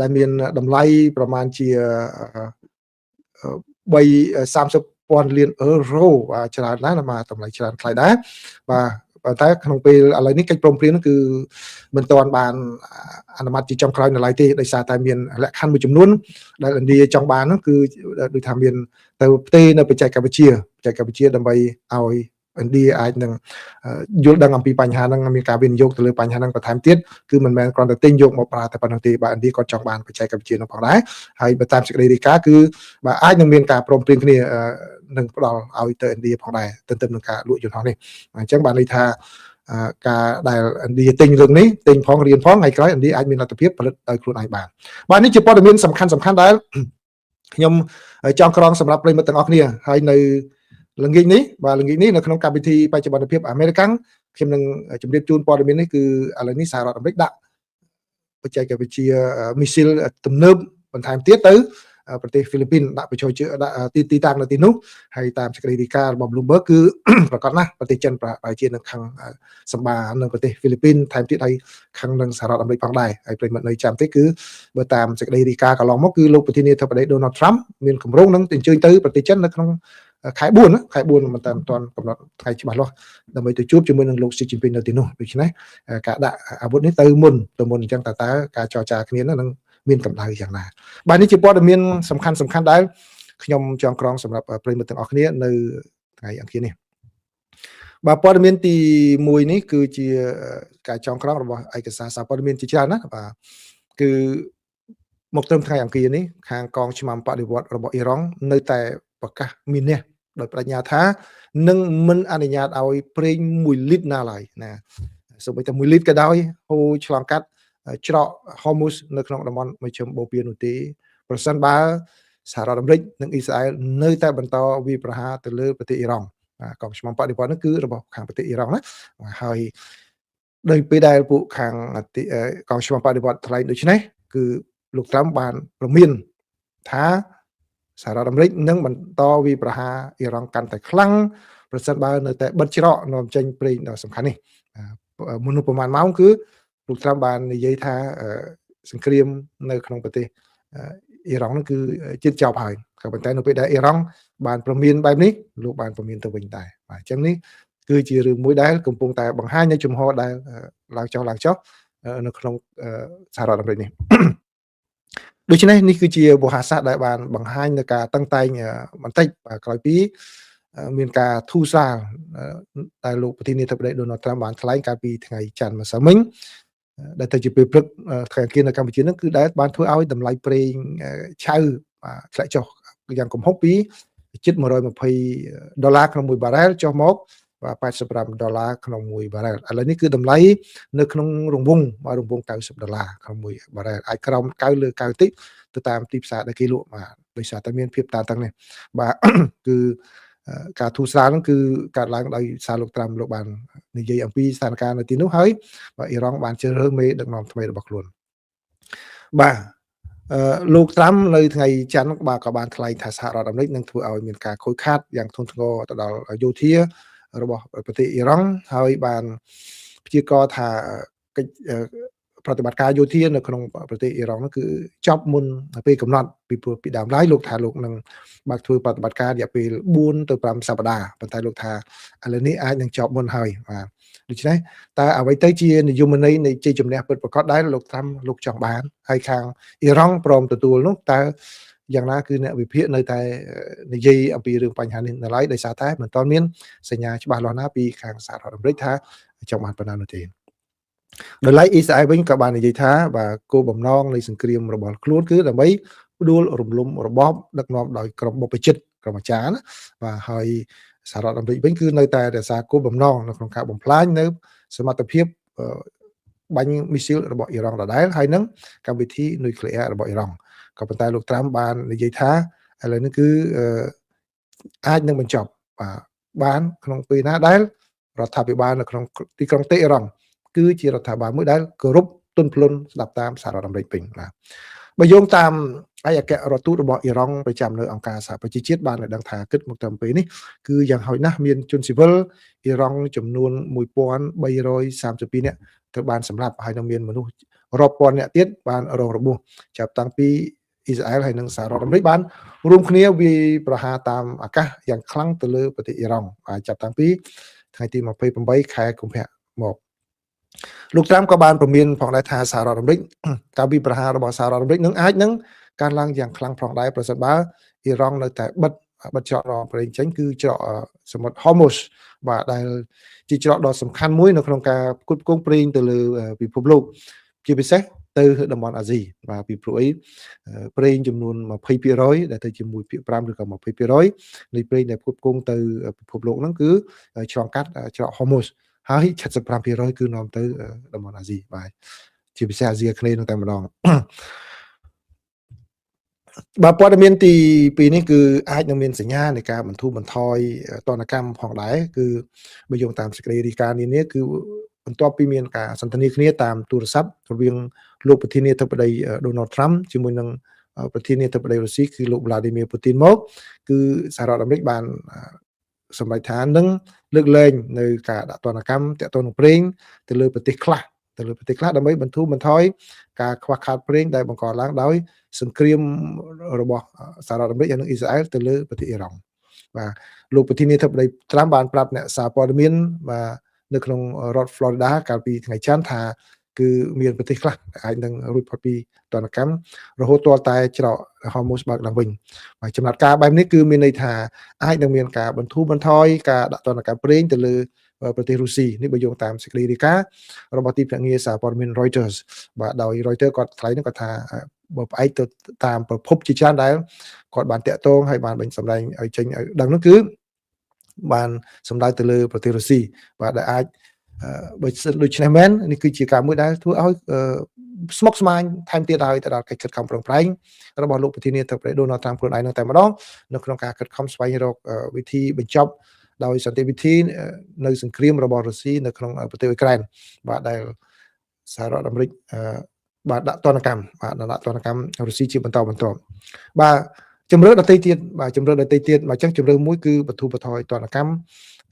ដែលមានតម្លៃប្រមាណជា3 30ពាន់លានអឺរ៉ូបាទច្រើនណាស់ណាបាទតម្លៃច្រើនថ្លៃដែរបាទប៉ុន្តែក្នុងពេលឥឡូវនេះកិច្ចព្រមព្រៀងនោះគឺមិនទាន់បានអនុម័តជាចុងក្រោយនៅឡើយទេដោយសារតែមានលក្ខខណ្ឌមួយចំនួនដែលឥណ្ឌាចង់បាននោះគឺដូចថាមានទៅផ្ទេរនៅបច្ចេកវិទ្យាបច្ចេកវិទ្យាដើម្បីឲ្យឥណ្ឌាអាចនឹងយល់ដឹងអំពីបញ្ហាហ្នឹងមានការវិនិយោគទៅលើបញ្ហាហ្នឹងបន្ថែមទៀតគឺមិនមែនគ្រាន់តែទិញយកមកប្រើតែប៉ុណ្្នឹងទេបាទឥណ្ឌាក៏ចង់បានបច្ចេកវិទ្យានោះផងដែរហើយបើតាមសេចក្តីរាយការណ៍គឺបាទអាចនឹងមានការព្រមព្រៀងគ្នានឹងផ្ដល់ឲ្យទៅឥណ្ឌាផងដែរទន្ទឹមនឹងការលក់យន្តហោះនេះអញ្ចឹងបានន័យថាការដែលឥណ្ឌាទិញរឿងនេះទិញផងរៀនផងថ្ងៃក្រោយឥណ្ឌាអាចមានលទ្ធភាពផលិតដោយខ្លួនឯងបានបាទនេះជាព័ត៌មានសំខាន់សំខាន់ដែលខ្ញុំចង់ក្រងសម្រាប់ប្រិយមិត្តទាំងអស់គ្នាហើយនៅល្ងាចនេះបាទល្ងាចនេះនៅក្នុងកម្មវិធីបច្ចុប្បន្នភាពអាមេរិកខ្ញុំនឹងជម្រាបជូនព័ត៌មាននេះគឺឥឡូវនេះសហរដ្ឋអាមេរិកដាក់បច្ចេកវិទ្យាមីស៊ីលទំនើបបន្ថែមទៀតទៅប្រទេសហ្វីលីពីនដាក់បញ្ចូលជាដាក់ទីតាំងនៅទីនោះហើយតាមសេចក្តីរាយការណ៍របស់ Bloomberg គឺប្រកាសណាស់ប្រទេសចិនប្រហែលជានឹងខាងសម្បានឹងប្រទេសហ្វីលីពីនថែមទៀតហើយខាងនឹងសហរដ្ឋអាមេរិកផងដែរហើយប្រិយមិត្តនៅចាំទេគឺបើតាមសេចក្តីរាយការណ៍កន្លងមកគឺលោកប្រធានាធិបតី Donald Trump មានគម្រោងនឹងអញ្ជើញទៅប្រទេសចិននៅក្នុងខែ4ណាខែ4មិនតាមទាន់កំណត់ថ្ងៃច្បាស់លាស់ដើម្បីទៅជួបជាមួយនឹងលោកស៊ីជីនពីងនៅទីនោះដូច្នេះការដាក់អាវុធនេះទៅមុនទៅមុនអញ្ចឹងតើការចរចាគ្នានឹងមានកម្ដៅយ៉ាងណាបាទនេះជាព័ត៌មានសំខាន់សំខាន់ដែលខ្ញុំចងក្រងសម្រាប់ប្រិយមិត្តទាំងអស់គ្នានៅថ្ងៃអង្គារនេះបាទព័ត៌មានទី1នេះគឺជាការចងក្រងរបស់ឯកសារសារព័ត៌មានជាច្រើនណាបាទគឺមកត្រឹមថ្ងៃអង្គារនេះខាងកងឆ្មាំបដិវត្តរបស់អ៊ីរ៉ង់នៅតែប្រកាសមានះដោយបញ្ញាថានឹងមិនអនុញ្ញាតឲ្យប្រេង1លីត្រណាឡើយណាសូម្បីតែ1លីត្រក៏ដោយហូរឆ្លងកាត់ច្រក Hormuz នៅក្នុងតំបន់មជ្ឈិមបូព៌ានោះទេប្រសិនបើសហរដ្ឋអាមេរិកនិងអ៊ីស្រាអែលនៅតែបន្តវាយប្រហារទៅលើប្រទេសអ៊ីរ៉ង់បាទកងឆ្មាំបដិវត្តនោះគឺរបស់ខាងប្រទេសអ៊ីរ៉ង់ណាហើយដោយពេលដែលពួកខាងកងឆ្មាំបដិវត្តថ្លែងដូច្នេះគឺលោកត្រាំបានព្រមានថាសហរដ្ឋអាមេរិកនឹងបន្តវាយប្រហារអ៊ីរ៉ង់កាន់តែខ្លាំងប្រសិនបើនៅតែបិទច្រកនាំចេញប្រេងដ៏សំខាន់នេះមនុស្សប្រមាណម៉ោងគឺលោកត្រាំបាននិយាយថាសង្គ្រាមនៅក្នុងប្រទេសអ៊ីរ៉ង់នោះគឺជិតចប់ហើយក៏ប៉ុន្តែនៅពេលដែលអ៊ីរ៉ង់បានព្រមានបែបនេះលោកបានព្រមានទៅវិញដែរបាទអញ្ចឹងនេះគឺជារឿងមួយដែលកំពុងតែបង្ហាញនៅជំហរដែលឡើងចុះឡើងចុះនៅក្នុងសហរដ្ឋអាមេរិកនេះដូច្នេះនេះគឺជាវោហារសាស្ត្រដែលបានបង្ហាញនៅការតឹងតែងបន្តិចបាទក្រោយពីមានការធូរស្រាលដែលលោកប្រធានាធិបតីដូណាល់ត្រាំបានថ្លែងកាលពីថ្ងៃច័ន្ទម្សិលមិញដែលទៅជាពេលព្រឹកថ្ងៃអង្គារនៅកម្ពុជានឹងគឺដែលបានធ្វើឲ្យតម្លៃប្រេងឆៅបាទធ្លាក់ចុះយ៉ាងគំហុកពីជិត120ដុល្លារក្នុង1បារ៉ែលចុះមកបាទ85ដុល្លារក្នុង1បារ៉ែលឥឡូវនេះគឺតម្លៃនៅក្នុងរង្វង់បាទរង្វង់90ដុល្លារក្នុង1បារ៉ែលអាចក្រោម9លើ9តិច ទៅតាមទីផ្សារដែលគេលក់បាទដោយសារតែមានភាពតានតឹងនេះបាទគឺការធូរស្រាលហ្នឹងគឺកើតឡើងដោយសារលោកត្រាំលោកបាននិយាយអំពីស្ថានភាពនៅទីនោះហើយបាទអ៊ីរ៉ង់បានជ្រើសរើសមេដឹកនាំថ្មីរបស់ខ្លួនបាទអឺលោកត្រាំនៅថ្ងៃច័ន្ទបាទក៏បានថ្លែងថាសហរដ្ឋអាមេរិកនឹងធ្វើឲ្យមានការខូចខាតយ៉ាងធ្ងន់ធ្ងរទៅដល់យោធារបស់ប្រទេសអ៊ីរ៉ង់ហើយបានព្យាករថាកិច្ចប្រតិបត្តិការយោធានៅក្នុងប្រទេសអ៊ីរ៉ង់នោះគឺចប់មុនពេលកំណត់ពីព្រោះពីដើមឡើយលោកថាលោកនឹងបើកធ្វើប្រតិបត្តិការរយៈពេល4ទៅ5សប្តាហ៍ប៉ុន្តែលោកថាឥឡូវនេះអាចនឹងចប់មុនហើយបាទដូច្នេះតើអ្វីទៅជានិយមន័យនៃជ័យជំនះពិតប្រាកដដែលលោកត្រាំលោកចង់បានហើយខាងអ៊ីរ៉ង់ព្រមទទួលនោះតើយ៉ាងណាគឺអ្នកវិភាគនៅតែនិយាយអំពីរឿងបញ្ហានេះនៅឡើយដោយសារតែមិនទាន់មានសញ្ញាច្បាស់លាស់ណាពីខាងសហរដ្ឋអាមេរិកថាចង់បានប៉ុណ្ណានោះទេដោយឡែកអ៊ីស្រាអែលវិញក៏បាននិយាយថាបាទគោលបំណងនៃសង្គ្រាមរបស់ខ្លួនគឺដើម្បីផ្ដួលរំលំរបបដឹកនាំដោយក្រុមបព្វជិតក្រុមអាចារ្យណាបាទហើយសហរដ្ឋអាមេរិកវិញគឺនៅតែរក្សាគោលបំណងនៅក្នុងការបំផ្លាញនៅសមត្ថភាពបាញ់មីស៊ីលរបស់អ៊ីរ៉ង់ដដែលហើយនឹងកម្មវិធីនុយក្លេអ៊ែររបស់អ៊ីរ៉ង់ក៏ប៉ុន្តែលោកត្រាំបាននិយាយថាឥឡូវនេះគឺអាចនឹងបញ្ចប់បាទបានក្នុងពេលណាដែលរដ្ឋាភិបាលនៅក្នុងទីក្រុងតេអ៊ីរ៉ង់គឺជារដ្ឋាភិបាលមួយដែលគោរពទន់ភ្លន់ស្ដាប់តាមសហរដ្ឋអាមេរិកវិញបាទបើយោងតាមឯកអគ្គរដ្ឋទូតរបស់អ៊ីរ៉ង់ប្រចាំនៅអង្គការសហប្រជាជាតិបានឲ្យដឹងថាគិតមកត្រឹមពេលនេះគឺយ៉ាងហោចណាស់មានជនស៊ីវិលអ៊ីរ៉ង់ចំនួន1332នាក់ត្រូវបានសម្លាប់ហើយនឹងមានមនុស្សរាប់ពាន់នាក់ទៀតបានរងរបួសចាប់តាំងពីអ៊ីស្រាអែលហើយនិងសហរដ្ឋអាមេរិកបានរួមគ្នាវាយប្រហារតាមអាកាសយ៉ាងខ្លាំងទៅលើប្រទេសអ៊ីរ៉ង់បាទចាប់តាំងពីថ្ងៃទី28ខែកុម្ភៈមកលោកត្រាំក៏បានព្រមានផងដែរថាសហរដ្ឋអាមេរិកការវាយប្រហាររបស់សហរដ្ឋអាមេរិកនឹងអាចនឹងកើនឡើងយ៉ាងខ្លាំងផងដែរប្រសិនបើអ៊ីរ៉ង់នៅតែបិទច្រករងប្រេងចេញគឺច្រកសមុទ្រ Hormuz បាទដែលជាច្រកដ៏សំខាន់មួយនៅក្នុងការផ្គត់ផ្គង់ប្រេងទៅលើពិភពលោកជាពិសេសទៅតំបន់អាស៊ីបាទពីព្រោះអីប្រេងចំនួន20%ដែលទៅជា1.5ឬក៏20%នៃប្រេងដែលផ្គត់ផ្គង់ទៅពិភពលោកហ្នឹងគឺឆ្លងកាត់ច្រក Hormuz ហើយ75%គឺនាំទៅតំបន់អាស៊ីបាទជាពិសេសអាស៊ីអាគ្នេយ៍នោះតែម្ដងបាទព័ត៌មានទី2នេះគឺអាចនឹងមានសញ្ញានៃការបន្ធូរបន្ថយទណ្ឌកម្មផងដែរគឺបើយោងតាមសេចក្តីរាយការណ៍នានាគឺបន្ទាប់ពីមានការសន្ទនាគ្នាតាមទូរស័ព្ទរវាងលោកប្រធានាធិបតី Donald Trump ជាមួយនឹងប្រធានាធិបតីរុស្ស៊ីគឺលោក Vladimir Putin មកគឺសហរដ្ឋអាមេរិកបានសម្រេចថានឹងលើកលែងនៅការដាក់ទណ្ឌកម្មទាក់ទងនឹងប្រេងទៅលើប្រទេសខ្លះដើម្បីបន្ធូរបន្ថយការខ្វះខាតប្រេងដែលបង្កឡើងដោយសង្គ្រាមរបស់សហរដ្ឋអាមេរិកនិងអ៊ីស្រាអែលទៅលើប្រទេសអ៊ីរ៉ង់បាទលោកប្រធានាធិបតីត្រាំបានប្រាប់អ្នកសារព័ត៌មានបាទនៅក្នុងរដ្ឋ Florida កាលពីថ្ងៃច័ន្ទថាគឺមានប្រទេសខ្លះអាចនឹងរួចផុតពីទណ្ឌកម្មរហូតទាល់តែច្រក Hormuz បើកឡើងវិញបាទចំណាត់ការបែបនេះគឺមានន័យថាអាចនឹងមានការបន្ធូរបន្ថយការដាក់ទណ្ឌកម្មប្រេងទៅលើប្រទេសរុស្ស៊ីនេះបើយោងតាមសេចក្តីរាយការណ៍របស់ទីភ្នាក់ងារសារព័ត៌មាន Reuters បាទដោយ Reuters គាត់ថ្លែងនោះគាត់ថាបើផ្អែកទៅតាមប្រភពជាច្រើនដែលគាត់បានតាក់ទងហើយបានបញ្សម្ដែងឲ្យចេញឲ្យដឹងនោះគឺបានសម្ដៅទៅលើប្រទេសរុស្ស៊ីបាទដែលអាចបើដូច្នេះមែននេះគឺជាការមួយដែលធ្វើឲ្យស្មុគស្មាញថែមទៀតហើយទៅដល់កិច្ចខិតខំប្រឹងប្រែងរបស់លោកប្រធានាធិបតី Donald Trump ខ្លួនឯងនឹងតែម្ដងនៅក្នុងការខិតខំស្វែងរកវិធីបញ្ចប់ដោយសន្តិវិធីនៅសង្គ្រាមរបស់រុស្ស៊ីនៅក្នុងប្រទេសអ៊ុយក្រែនបាទដែលសហរដ្ឋអាមេរិកបាទដាក់ទណ្ឌកម្មបាទដាក់ទណ្ឌកម្មរុស្ស៊ីជាបន្តបន្ទាប់បាទជំរឿដទៃទៀតបាទជំរឿដទៃទៀតមកអញ្ចឹងជំរឿមួយគឺបន្ធូរបន្ថយទណ្ឌកម្ម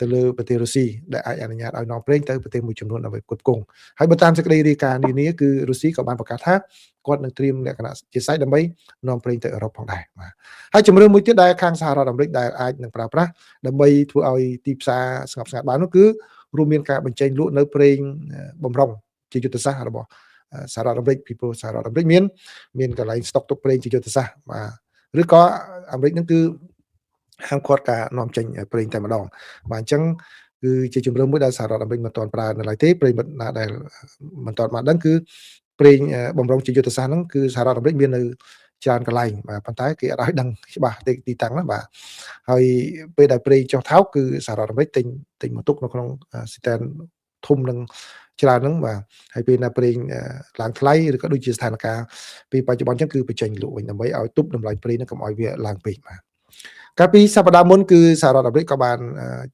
ទៅលើប្រទេសរុស្ស៊ីដែលអាចអនុញ្ញាតឲ្យនាំប្រេងទៅប្រទេសមួយចំនួនដើម្បីផ្គត់ផ្គង់ហើយបើតាមសេចក្តីរាយការណ៍នានាគឺរុស្ស៊ីក៏បានប្រកាសថាគាត់នឹងត្រៀមលក្ខណៈជាស្រេចដើម្បីនាំប្រេងទៅអឺរ៉ុបផងដែរបាទហើយជំរឿមួយទៀតដែលខាងសហរដ្ឋអាមេរិកដែលអាចនឹងប្រើប្រាស់ដើម្បីធ្វើឲ្យទីផ្សារស្ងប់ស្ងាត់បាននោះគឺរួមមានការបញ្ចេញលក់នៅប្រេងបំរុងជាយុទ្ធសាស្ត្ររបស់សហរដ្ឋអាមេរិកពីព្រោះសហរដ្ឋអាមេរិកមានកន្លែងស្តុកទុកប្រេងជាយុទ្ធសាស្ត្របាទឬក៏អាមេរិកនឹងគឺហាមឃាត់ការនាំចេញប្រេងតែម្ដងបាទអញ្ចឹងគឺជាជំរឿនមួយដែលសហរដ្ឋអាមេរិកមិនទាន់ប្រើនៅឡើយទេប្រេងណាដែលមិនទាន់បានដឹងគឺប្រេងបំរុងជាយុទ្ធសាស្ត្រហ្នឹងគឺសហរដ្ឋអាមេរិកមាននៅច្រើនកន្លែងបាទប៉ុន្តែគេអត់ឲ្យដឹងច្បាស់ទីតាំងណាបាទហើយពេលដែលប្រេងចុះថោកគឺសហរដ្ឋអាមេរិកទិញមកទុកនៅក្នុងស៊ីតែន ធំនឹងច្រើនហ្នឹងបាទហើយពេលណាប្រេងឡើងថ្លៃឬក៏ដូចជាស្ថានភាពពីបច្ចុប្បន្នអញ្ចឹងគឺបញ្ចេញលក់វិញដើម្បីឲ្យទប់តម្លៃប្រេងហ្នឹងកុំឲ្យវាឡើងពេកបាទកាលពីសប្តាហ៍មុនគឺសហរដ្ឋអាមេរិកក៏បាន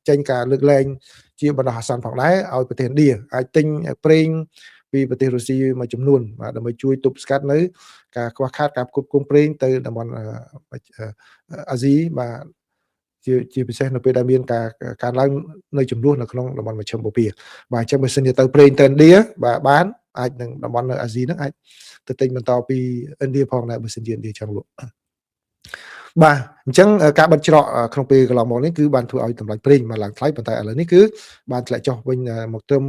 ចេញការលើកលែងជាបណ្ដោះអាសន្នផងដែរឲ្យប្រទេសឥណ្ឌាអាចទិញប្រេងពីប្រទេសរុស្ស៊ីមួយចំនួនបាទដើម្បីជួយទប់ស្កាត់នៅការខ្វះខាតការផ្គត់ផ្គង់ប្រេងទៅតំបន់អាស៊ីបាទជាពិសេសនៅពេលដែលមានការកើនឡើងនៅចំនួននៅក្នុងតំបន់មជ្ឈិមបូព៌ាបាទអញ្ចឹងបើសិនជាទៅប្រេងទៅឥណ្ឌាបាទបានអាចនឹងតំបន់នៅអាស៊ីហ្នឹងអាចទៅទិញបន្តពីឥណ្ឌាផងដែរបើសិនជាឥណ្ឌាចង់លក់បាទអញ្ចឹងការបិទច្រកក្នុងពេលកន្លងមកនេះគឺបានធ្វើឲ្យតម្លៃប្រេងមកឡើងថ្លៃប៉ុន្តែឥឡូវនេះគឺបានធ្លាក់ចុះវិញមកត្រឹម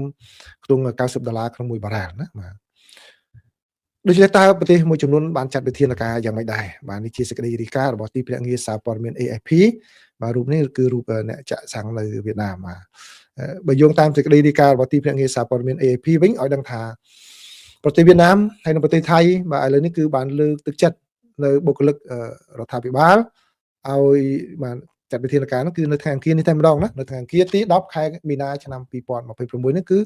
ខ្ទង់90ដុល្លារក្នុង1បារ៉ែលណាបាទដូច្នេះតើប្រទេសមួយចំនួនបានចាត់វិធានការយ៉ាងម៉េចដែរបាទនេះជាសេចក្តីរាយការណ៍របស់ទីភ្នាក់ងារសារព័ត៌មាន AFP បាទរូបនេះគឺរូបអ្នកចាក់សាំងនៅវៀតណាមបាទបើយោងតាមសេចក្តីរាយការណ៍របស់ទីភ្នាក់ងារសារព័ត៌មាន AFP វិញឲ្យដឹងថាប្រទេសវៀតណាមហើយនិងប្រទេសថៃបាទឥឡូវនេះគឺបានលើកទឹកចិត្តនៅបុគ្គលិករដ្ឋាភិបាលឲ្យបានចាត់វិធានការនោះគឺនៅថ្ងៃអង្គារនេះតែម្ដងណានៅថ្ងៃអង្គារទី10ខែមីនាឆ្នាំ2026នេះគឺ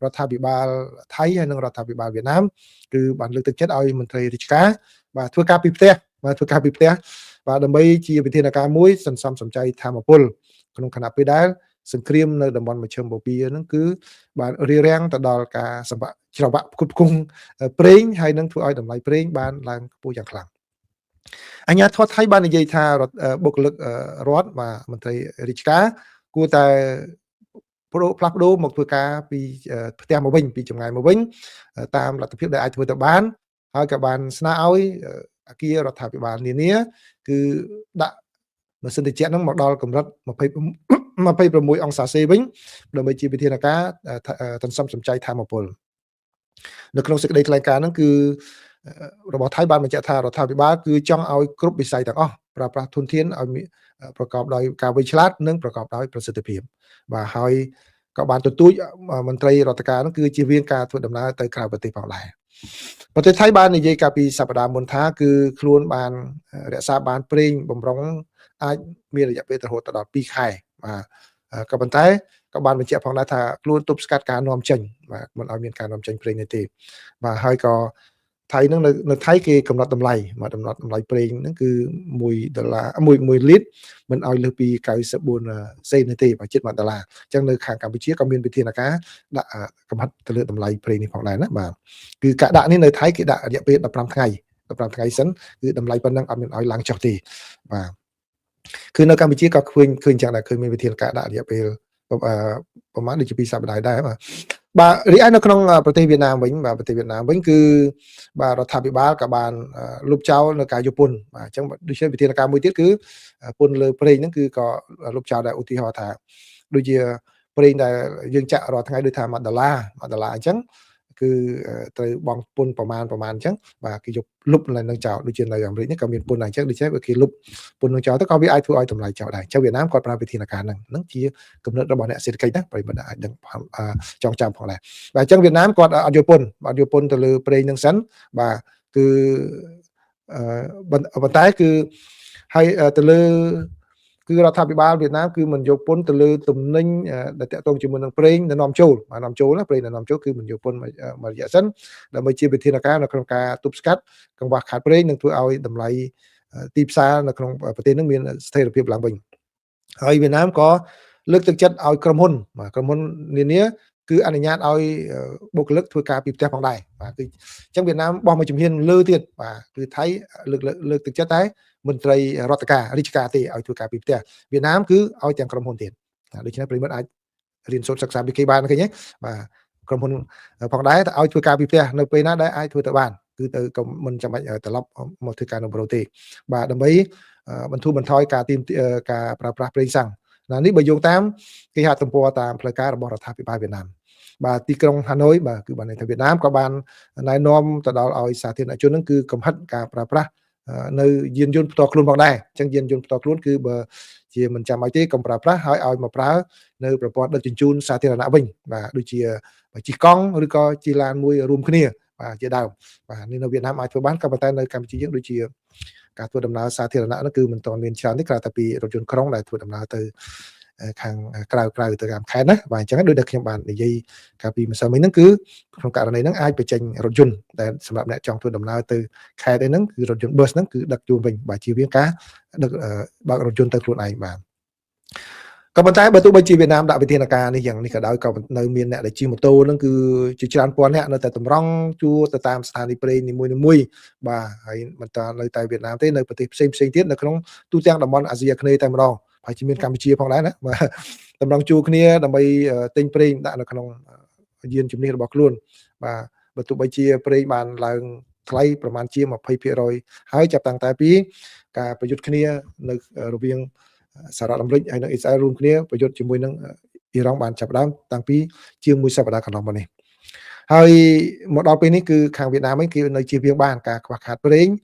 រដ្ឋាភិបាលថៃហើយនិងរដ្ឋាភិបាលវៀតណាមគឺបានលើកទឹកចិត្តឲ្យមន្ត្រីរាជការបាទធ្វើការពីផ្ទះបាទធ្វើការពីផ្ទះបាទដើម្បីជាវិធានការមួយសន្សំសំចៃធម៌ពលក្នុងខណៈពេលដែលសង្គ្រាមនៅតំបន់មជ្ឈិមបូព៌ាហ្នឹងគឺបានរារាំងទៅដល់ការសម្បាក់ច្រវាក់ផ្គត់ផ្គង់ប្រេងហើយនឹងធ្វើឲ្យតម្លៃប្រេងបានឡើងខ្ពស់យ៉ាងខ្លាំងអាជ្ញាធរថៃបាននិយាយថាបុគ្គលិករដ្ឋបាទមន្ត្រីរាជការគួរតែផ្លាស់ប្ដូរមកធ្វើការពីផ្ទះមកវិញពីចម្ងាយមកវិញតាមលទ្ធភាពដែលអាចធ្វើទៅបានហើយក៏បានស្នើឲ្យអគាររដ្ឋាភិបាលនានាគឺដាក់ម៉ាស៊ីនត្រជាក់ហ្នឹងមកដល់កម្រិត26អង្សាសេវិញដើម្បីជាវិធានការសន្សំសំចៃធម៌ពលនៅក្នុងសេចក្តីថ្លែងការណ៍ហ្នឹងគឺរបស់ថៃបានបញ្ជាក់ថារដ្ឋាភិបាលគឺចង់ឲ្យគ្រប់វិស័យទាំងអស់ប្រើប្រាស់ធនធានឲ្យប្រកបដោយការវៃឆ្លាតនិងប្រកបដោយប្រសិទ្ធភាពបាទហើយក៏បានទទូចមន្ត្រីរដ្ឋការហ្នឹងគឺជាវៀងការធ្វើដំណើរទៅក្រៅប្រទេសផងដែរប្រទេសថៃបាននិយាយកាលពីសប្តាហ៍មុនថាគឺខ្លួនបានរក្សាបានប្រេងបំរុងអាចមានរយៈពេលរហូតដល់2ខែបាទក៏ប៉ុន្តែក៏បានបញ្ជាក់ផងដែរថាខ្លួនទប់ស្កាត់ការនាំចេញបាទមិនឲ្យមានការនាំចេញប្រេងនេះទេបាទហើយក៏ថៃហ្នឹងនៅថៃគេកំណត់តម្លៃមកកំណត់តម្លៃប្រេងហ្នឹងគឺ1ដុល្លារ1លីត្រមិនឲ្យលើសពី94សេនទេបាទជិត1ដុល្លារអញ្ចឹងនៅខាងកម្ពុជាក៏មានវិធានការដាក់កំណត់ទៅលើតម្លៃប្រេងនេះផងដែរណាបាទគឺការដាក់នេះនៅថៃគេដាក់រយៈពេល15ថ្ងៃ15ថ្ងៃសិនគឺតម្លៃប៉ុណ្ណឹងអត់មានឲ្យឡើងចុះទេបាទគឺនៅកម្ពុជាក៏ឃើញចឹងដែរឃើញមានវិធានការដាក់រយៈពេលប្រហែលដូចជា2សប្តាហ៍ដែរបាទបាទរីឯនៅក្នុងប្រទេសវៀតណាមវិញបាទប្រទេសវៀតណាមវិញគឺបាទរដ្ឋាភិបាលក៏បានលុបចោលនៅការយកពន្ធបាទអញ្ចឹងដូចជាវិធានការមួយទៀតគឺពន្ធលើប្រេងហ្នឹងគឺក៏លុបចោលដែរឧទាហរណ៍ថាដូចជាប្រេងដែលយើងចាក់រាល់ថ្ងៃដូចថា1ដុល្លារ1ដុល្លារអញ្ចឹងគឺត្រូវបង់ពន្ធប្រមាណអញ្ចឹងបាទគេយកលុបនឹងចោលដូចជានៅអាមេរិកនេះក៏មានពន្ធដែរអញ្ចឹងដូច្នេះបើគេលុបពន្ធនឹងចោលទៅក៏វាអាចធ្វើឲ្យតម្លៃចោលដែរអញ្ចឹងវៀតណាមគាត់ប្រើវិធានការហ្នឹងជាគំនិតរបស់អ្នកសេដ្ឋកិច្ចណាប្រិយមិត្តអាចដឹងចងចាំផងដែរបាទអញ្ចឹងវៀតណាមគាត់អត់យកពន្ធទៅលើប្រេងហ្នឹងសិនបាទគឺប៉ុន្តែគឺហើយទៅលើគឺរដ្ឋាភិបាលវៀតណាមគឺមិនយកពន្ធទៅលើទំនិញដែលតាក់ទងជាមួយនឹងប្រេងដែលនាំចូលបាទនាំចូលណាប្រេងដែលនាំចូលគឺមិនយកពន្ធមួយរយៈសិនដើម្បីជាវិធានការនៅក្នុងការទប់ស្កាត់កង្វះខាតប្រេងនិងធ្វើឲ្យតម្លៃទីផ្សារនៅក្នុងប្រទេសនឹងមានស្ថិរភាពឡើងវិញហើយវៀតណាមក៏លើកទឹកចិត្តឲ្យក្រុមហ៊ុនបាទក្រុមហ៊ុននានាគឺអនុញ្ញាតឲ្យបុគ្គលិកធ្វើការពីផ្ទះផងដែរបាទគឺអញ្ចឹងវៀតណាមបោះមួយជំហានលើទៀតបាទគឺថៃលើកទឹកចិត្តតែមន្ត្រីរដ្ឋការរាជការទេឲ្យធ្វើការពីផ្ទះវៀតណាមគឺឲ្យទាំងក្រុមហ៊ុនទៀតដូច្នេះប្រិយមិត្តអាចរៀនសូត្រសិក្សាពីគេបានឃើញទេបាទក្រុមហ៊ុនផងដែរតែឲ្យធ្វើការពីផ្ទះនៅពេលណាដែលអាចធ្វើទៅបានគឺទៅក៏មិនចាំបាច់ត្រឡប់មកធ្វើការនៅប្រូទេបាទដើម្បីបន្ធូរបន្ថយការការប្រើប្រាស់ប្រេងសាំងណានេះបើយោងតាមគេហទំព័រតាមផ្លូវការរបស់រដ្ឋាភិបាលវៀតណាមបាទទីក្រុងហាណូយបាទគឺបានន័យថាវៀតណាមក៏បានណែនាំទៅដល់ឲ្យសាធារណជននឹងគឺកំហិតការប្រើប្រាស់នៅយានយន្តផ្ទាល់ខ្លួនផងដែរអញ្ចឹងយានយន្តផ្ទាល់ខ្លួនគឺបើជាមិនចាំបាច់ទេកុំប្រើប្រាស់ហើយឲ្យមកប្រើនៅប្រព័ន្ធដឹកជញ្ជូនសាធារណៈវិញបាទដូចជាជិះកង់ឬក៏ជិះឡានមួយរួមគ្នាបាទជាដើមបាទនេះនៅវៀតណាមអាចធ្វើបានក៏ប៉ុន្តែនៅកម្ពុជាយើងដូចជាការធ្វើដំណើរសាធារណៈនោះគឺមិនទាន់មានច្រើនទេក្រៅតែពីរថយន្តក្រុងដែលធ្វើដំណើរទៅ ខាងក្រៅក្រៅទៅតាមខេត្តណាបាទអញ្ចឹងដូចដែលខ្ញុំបាននិយាយកាលពីម្សិលមិញហ្នឹងគឺក្នុងករណីហ្នឹងអាចបញ្ចេញរថយន្តដែលសម្រាប់អ្នកចង់ធ្វើដំណើរទៅខេត្តអីហ្នឹងគឺរថយន្ត bus ហ្នឹងគឺដឹកជូនវិញបាទជៀសវាងការដឹកបើករថយន្តទៅខ្លួនឯងបាទក៏ប៉ុន្តែបើទោះបីជាវៀតណាមដាក់វិធានការនេះយ៉ាងនេះក៏ដោយក៏នៅមានអ្នកដែលជិះម៉ូតូហ្នឹងគឺជាច្រើនពាន់អ្នកនៅតែតម្រង់ជួរទៅតាមស្ថានីយ៍ប្រេងនីមួយៗបាទហើយមិនតានៅតែវៀតណាមទេនៅប្រទេសផ្សេងផ្សេងទៀតនៅក្នុងទូទាំងតំបន់អាស៊ីអាគ្នេយ៍តែម្ដងហើយជាមានកម្ពុជាផងដែរណាបាទតម្រង់ជួរគ្នាដើម្បីទិញប្រេងដាក់នៅក្នុងយានជំនិះរបស់ខ្លួនបាទបើទោះបីជាប្រេងបានឡើងថ្លៃប្រមាណជា20%ហើយចាប់តាំងតែពីការប្រយុទ្ធគ្នានៅរវាងសហរដ្ឋអាមេរិកហើយនិងអ៊ីស្រាអែលរួមគ្នាប្រយុទ្ធជាមួយនឹងអ៊ីរ៉ង់បានចាប់ផ្ដើមតាំងពីជាងមួយសប្តាហ៍កន្លងមកនេះហើយមកដល់ពេលនេះគឺខាងវៀតណាមវិញគេនៅជៀសវាងបានការខ្វះខាតប្រេង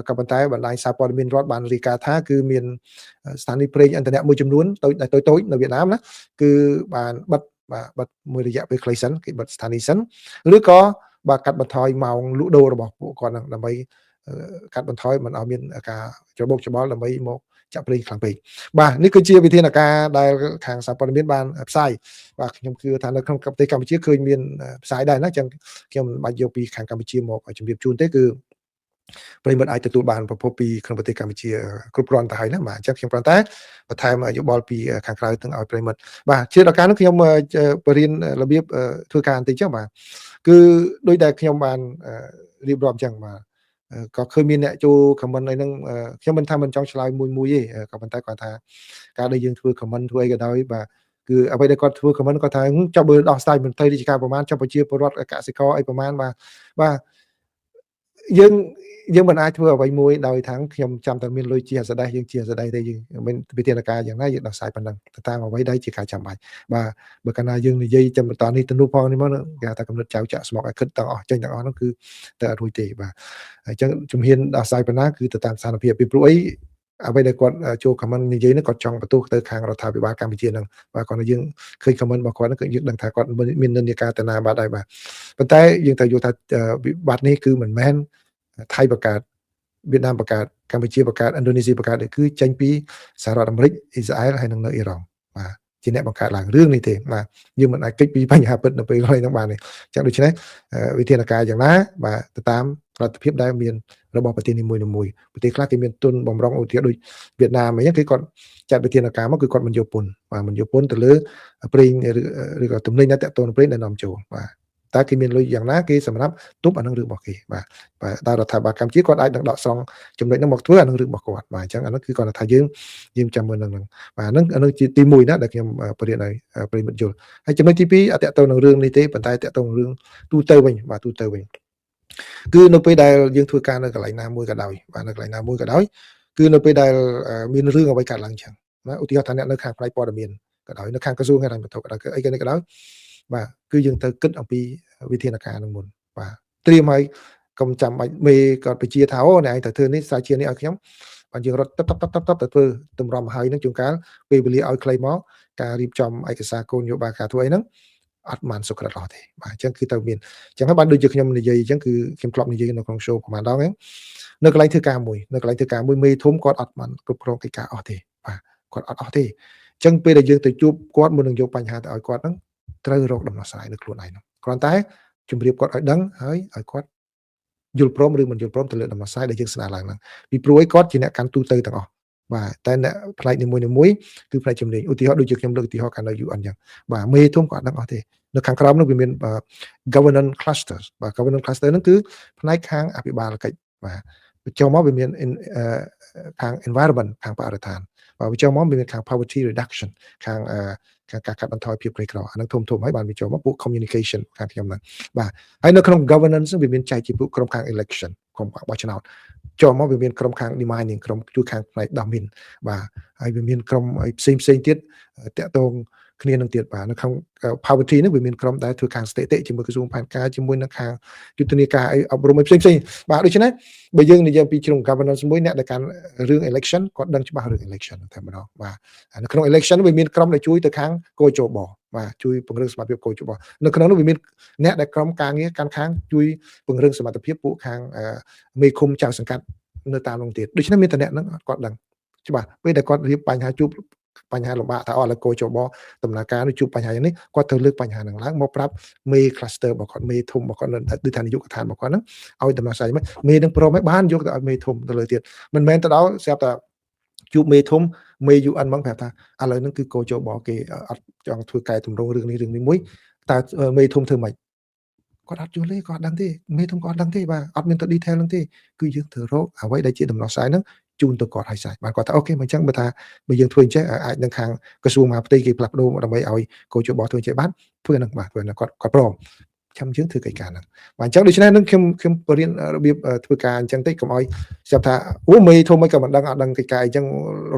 ក៏ប៉ុន្តែបណ្ដាញសារព័ត៌មានរដ្ឋបានរាយការណ៍ថាគឺមានស្ថានីយ៍ប្រេងឥន្ធនៈមួយចំនួនតូចតូចតូចនៅវៀតណាមណាគឺបានបិទបាទបិទមួយរយៈពេលខ្លីសិនគេបិទស្ថានីយ៍សិនឬក៏បាទកាត់បន្ថយម៉ោងលក់ដូររបស់ពួកគាត់នឹងដើម្បីកាត់បន្ថយមិនឲ្យមានការច្របូកច្របល់ដើម្បីមកចាក់ប្រេងខ្លាំងពេកបាទនេះគឺជាវិធានការដែលខាងសារព័ត៌មានបានផ្សាយបាទខ្ញុំគឺថានៅក្នុងប្រទេសកម្ពុជាឃើញមានផ្សាយដែរណាអញ្ចឹងខ្ញុំមិនបាច់យកពីខាងកម្ពុជាមកជម្រាបជូនទេគឺប្រិយមិត្តអាចទទួលបានប្រភពពីក្នុងប្រទេសកម្ពុជាគ្រប់គ្រាន់ទៅហើយណាបាទអញ្ចឹងខ្ញុំគ្រាន់តែបន្ថែមយោបល់ពីខាងក្រៅទាំងឲ្យប្រិយមិត្តបាទជាដល់ការនោះខ្ញុំបរៀនរបៀបធ្វើការបន្តិចចឹងបាទគឺដោយដែលខ្ញុំបានរៀបរាប់អញ្ចឹងបាទក៏ឃើញមានអ្នកចូល comment អីហ្នឹងខ្ញុំមិនថាមិនចង់ឆ្លើយមួយមួយទេក៏ប៉ុន្តែគាត់ថាការដែលយើងធ្វើ comment ធ្វើអីក៏ដោយបាទគឺអ្វីដែលគាត់ធ្វើ comment គាត់ថាចុះបើដោះស្រាយមន្ត្រីរាជការប្រមាណចុះប្រជាពលរដ្ឋកសិករអីប្រមាណបាទបាទយើងយើងមិនអាចធ្វើអ្វីមួយដោយថាខ្ញុំចាំតែមានលុយជាសដេះយើងជាសដេះទេយើងមានវិធានការយ៉ាងណាយើងដោះស្រាយប៉ុណ្ណឹងទៅតាមអ្វីដែលជាការចាំបាច់បាទបើកាលណាយើងនិយាយចាំបន្តនេះទៅនោះផងនេះមកគេហៅថាកំណត់ចៅចាក់ស្មុកឲ្យគិតទាំងអស់ចេញទាំងអស់ហ្នឹងគឺទៅអត់រួចទេបាទអញ្ចឹងជំហានដោះស្រាយប៉ុណ្ណាគឺទៅតាមស្ថានភាពពីព្រោះអីអ្វីដែលគាត់ចូល comment និយាយហ្នឹងគាត់ចង់បន្ទោសទៅខាងរដ្ឋាភិបាលកម្ពុជាហ្នឹងបាទគាត់យើងឃើញ comment របស់គាត់ហ្នឹងគឺយើងដឹងថាគាត់មាននិន្នាការទៅណាបាទហើយបាទប៉ុន្តែយើងត្រូវយល់ថាវិបត្តិនេះគឺមិនមែនថៃបង្កើតវៀតណាមបង្កើតកម្ពុជាបង្កើតឥណ្ឌូនេស៊ីបង្កើតគឺចេញពីសហរដ្ឋអាមេរិកអ៊ីស្រាអែលហើយនិងនៅអ៊ីរ៉ង់បាទជាអ្នកបង្កើតឡើងរឿងនេះទេបាទយើងមិនអាចគេចពីបញ្ហាពិតនៅពេលខ្លីហ្នឹងបានទេចឹងដូច្នេះវិធានការយ៉ាងណាបាទទៅតាមលទ្ធភាពដែលមានរបស់ប្រទេសនីមួយៗប្រទេសខ្លះគេមានទុនបំរុងឧទាហរណ៍ដូចវៀតណាមអញ្ចឹងគឺគាត់ចាត់វិធានការមកគឺគាត់មិនយកពន្ធបាទមិនយកពន្ធទៅលើប្រេងឬក៏ទំនិញដែលតាក់ទងនឹងប្រេងដែលនាំចូលបាទតើគេមានលុយយ៉ាងណាគេសម្រាប់ទប់អានឹងរឿងរបស់គេបាទបាទដល់រដ្ឋាភិបាលកម្ពុជាគាត់អាចនឹងដកស្រង់ចំណុចហ្នឹងមកធ្វើអានឹងរឿងរបស់គាត់បាទអញ្ចឹងអានោះគឺគាត់ថាយើងយើងចាំមើលនឹងហ្នឹងបាទហ្នឹងអានឹងជាទី1ណាដែលខ្ញុំបរៀនឲ្យប្រិយមិត្តយល់ហើយចំណុចទី2អត់តាក់ទងនឹងរឿងនេះទេប៉ុន្តែតាក់ទងនឹងរឿងទូទៅវិញបាទទូទៅវិញគឺនៅពេលដែលយើងធ្វើការនៅកន្លែងណាមួយក៏ដោយបាទនៅកន្លែងណាមួយក៏ដោយគឺនៅពេលដែលមានរឿងអ្វីកើតឡើងចឹងណាឧទាហរណ៍ថាអ្នកនៅខាងផ្នែកព័ត៌មានក៏ដោយនៅខាងក្រសួងហិរញ្ញវត្ថុក៏ដោយអីក៏នេះក៏ដោយបាទគឺយើងត្រូវគិតអំពីវិធានការនឹងមុនបាទត្រៀមឲ្យកុំចាំបាច់មេគាត់បញ្ជាថាអូអ្នកឯងត្រូវធ្វើនេះសាជានេះឲ្យខ្ញុំបាទយើងរត់តបតបតបតបទៅធ្វើតម្រាំហើយនឹងជួនកាលពេលវេលាឲ្យខ្លីមកការរៀបចំឯកសារគោលនយោបាយការធ្វើអីហ្នឹងអត់បានសុក្រិតអស់ទេបាទអញ្ចឹងគឺត្រូវមានអញ្ចឹងហើយបានដូចជាខ្ញុំនិយាយអញ្ចឹងគឺខ្ញុំធ្លាប់និយាយនៅក្នុង show ប្រហែលដងហ្នឹងនៅកន្លែងធ្វើការមួយនៅកន្លែងធ្វើការមួយមេធំគាត់អត់បានគ្រប់គ្រងកិច្ចការអស់ទេបាទគាត់អត់អស់ទេអញ្ចឹងពេលដែលយើងទៅជួបគាត់មុននឹងយកបញ្ហាទៅឲ្យគាត់ហ្នឹងត្រូវរកដំណោះស្រាយនៅខ្លួនឯងនោះគ្រាន់តែជម្រាបគាត់ឲ្យដឹងហើយឲ្យគាត់យល់ព្រមឬមិនយល់ព្រមទៅលើដំណោះស្រាយដែលយើងស្នើឡើងហ្នឹងពីព្រោះអីគាត់ជាអ្នកកាន់ទូទៅទាំងអស់បាទតែអ្នកផ្នែកនីមួយៗគឺផ្នែកជំនាញឧទាហរណ៍ដូចជាខ្ញុំលើកឧទាហរណ៍កាលនៅ UN អញ្ចឹងបាទមេធំក៏អត់ដឹងអស់ទេនៅខាងក្រោមនោះវាមាន governance clusters បាទ governance cluster ហ្នឹងគឺផ្នែកខាងអភិបាលកិច្ចបាទបញ្ចូលមកវាមានខាង environment ខាងបរិស្ថានបាទបញ្ចូលមកវាមានខាង poverty reduction ខាងខាងការកាត់បន្ថយភាពក្រីក្រអាហ្នឹងធំធំហើយបានបញ្ចូលមកពួក communication ខាងខ្ញុំហ្នឹងបាទហើយនៅក្នុង governance វាមានចែកជាពួកក្រុមខាង election ក្រុមបោះឆ្នោតចូលមកវាមានក្រុមខាង demining ក្រុមជួយខាងផ្នែកដោះមីនបាទហើយវាមានក្រុមផ្សេងផ្សេងទៀតតាក់ទងគ្នានឹងទៀតបាទនៅក្នុង poverty ហ្នឹងវាមានក្រុមដែលធ្វើខាងស្ថិតិជាមួយក្រសួងផែនការជាមួយនឹងខាងយុទ្ធនាការអីអប់រំផ្សេងផ្សេងបាទដូច្នេះបើយើងនិយាយពីជ្រុង governance មួយអ្នកដែលកាន់រឿង election គាត់ដឹងច្បាស់រឿង election តែម្ដងបាទនៅក្នុង election វាមានក្រុមដែលជួយទៅខាងគជបបាទជួយពង្រឹងសមត្ថភាពគជបនៅក្នុងនោះវាមានអ្នកដែលក្រុមការងារកាន់ខាងជួយពង្រឹងសមត្ថភាពពួកខាងមេឃុំចៅសង្កាត់នៅតាមនោះទៀតដូច្នេះមានតែអ្នកហ្នឹងគាត់ដឹងច្បាស់ពេលដែលគាត់រៀបបញ្ហាជួប បញ្ហាលំបាកថាអស់ឥឡូវកោជបដំណើរការនេះជួបបញ្ហាយ៉ាងនេះគាត់ត្រូវលើកបញ្ហាហ្នឹងឡើងមកប្រាប់មេ cluster របស់គាត់មេធំរបស់គាត់ដូចថានាយកដ្ឋានរបស់គាត់ហ្នឹងឲ្យដំណោះស្រាយមកមេនឹងព្រមឲ្យបានយកទៅឲ្យមេធំទៅលើទៀតមិនមែនទៅដល់ស្រាប់តែជួបមេធំមេ UN ហ្មងប្រាប់ថាឥឡូវហ្នឹងគឺកោជបគេអត់ចង់ធ្វើកែតម្រង់រឿងនេះរឿងនេះមួយតើមេធំធ្វើម៉េចគាត់អត់យល់ទេគាត់អត់ដឹងទេមេធំគាត់អត់ដឹងទេបាទអត់មានទៅ detail ហ្នឹងទេគឺយើងត្រូវរកអ្វីដែលជាដំណោះស្រាយហ្នឹងជូនទៅគាត់ឲ្យសាច់បាទគាត់ថា OK មកអញ្ចឹងបើថាបើយើងធ្វើអញ្ចឹងអាចនឹងខាងក្រសួងមហាផ្ទៃគេផ្លាស់ប្ដូរដើម្បីឲ្យកោជបធ្វើអញ្ចឹងបានធ្វើហ្នឹងបាទធ្វើហ្នឹងគាត់គាត់ព្រមខ្ញុំយើងធ្វើកិច្ចការហ្នឹងបាទអញ្ចឹងដូច្នេះនឹងខ្ញុំខ្ញុំបរៀនរបៀបធ្វើការអញ្ចឹងតិចកុំឲ្យស្រាប់ថាអូមេធំមិនក៏មិនដឹងអត់ដឹងកិច្ចការអញ្ចឹង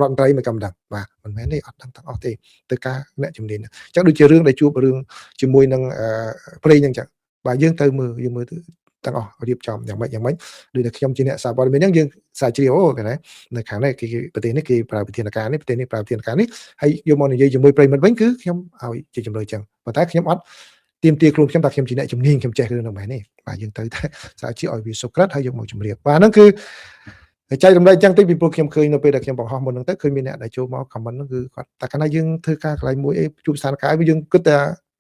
រដ្ឋមន្ត្រីមិនក៏មិនដឹងបាទមិនមែនទេអត់ដឹងទាំងអស់ទេទៅការអ្នកជំនាញអញ្ចឹងដូចជារឿងដែលជួបរឿងជាមួយនឹងប្រេងអញ្ចឹងបាទយើងទៅមើលយើងមើលទៅទាំងអស់រៀបចំយ៉ាងម៉េចយ៉ាងម៉េចដូចតែខ្ញុំជាអ្នកសារព័ត៌មានហ្នឹងយើងសាជ្រាវអូគេណានៅខាងនេះគេប្រទេសនេះគេប្រើវិធានការនេះប្រទេសនេះប្រើវិធានការនេះហើយយកមកនិយាយជាមួយប្រិយមិត្តវិញគឺខ្ញុំឲ្យជាជំរឿអញ្ចឹងប៉ុន្តែខ្ញុំអត់ទៀមទាខ្លួនខ្ញុំថាខ្ញុំជាអ្នកជំនាញខ្ញុំចេះរឿងហ្នឹងមែនទេបាទយើងទៅតែសាជាឲ្យវាសុក្រិតហើយយកមកជម្រាបបាទហ្នឹងគឺចែករំលែកអញ្ចឹងតិចពីព្រោះខ្ញុំឃើញនៅពេលដែលខ្ញុំបង្ហោះមុនហ្នឹងទៅឃើញមានអ្នកដែលចូលមក comment ហ្នឹងគឺគាត់តែកាលណាយើងធ្វើការកន្លែងមួយអីជួបស្ថានភាពយើងគិតតែ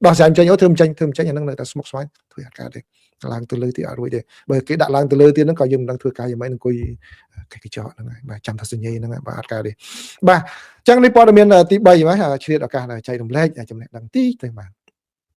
ដោះស្រាយចេញអូធ្វើមិនចេញធ្វើមិនចេញអាហ្នឹងនៅតែស្មុគស្មាញធ្វើអត់កើតទេឡើងទៅលើទៀតអត់រួចទេបើគេដាក់ឡើងទៅលើទៀតហ្នឹងក៏យើងមិនដឹងធ្វើការយ៉ាងម៉េចអង្គុយគេកញ្ចក់ហ្នឹងហើយបាទចាំថាសញ្ញេហ្នឹងបាទអត់កើតទេបាទអញ្ចឹងនេះព័ត៌មានទី3បាទឆ្លៀតឱកាសចែករំលែកចំណេះដឹងទីទៅបាទ។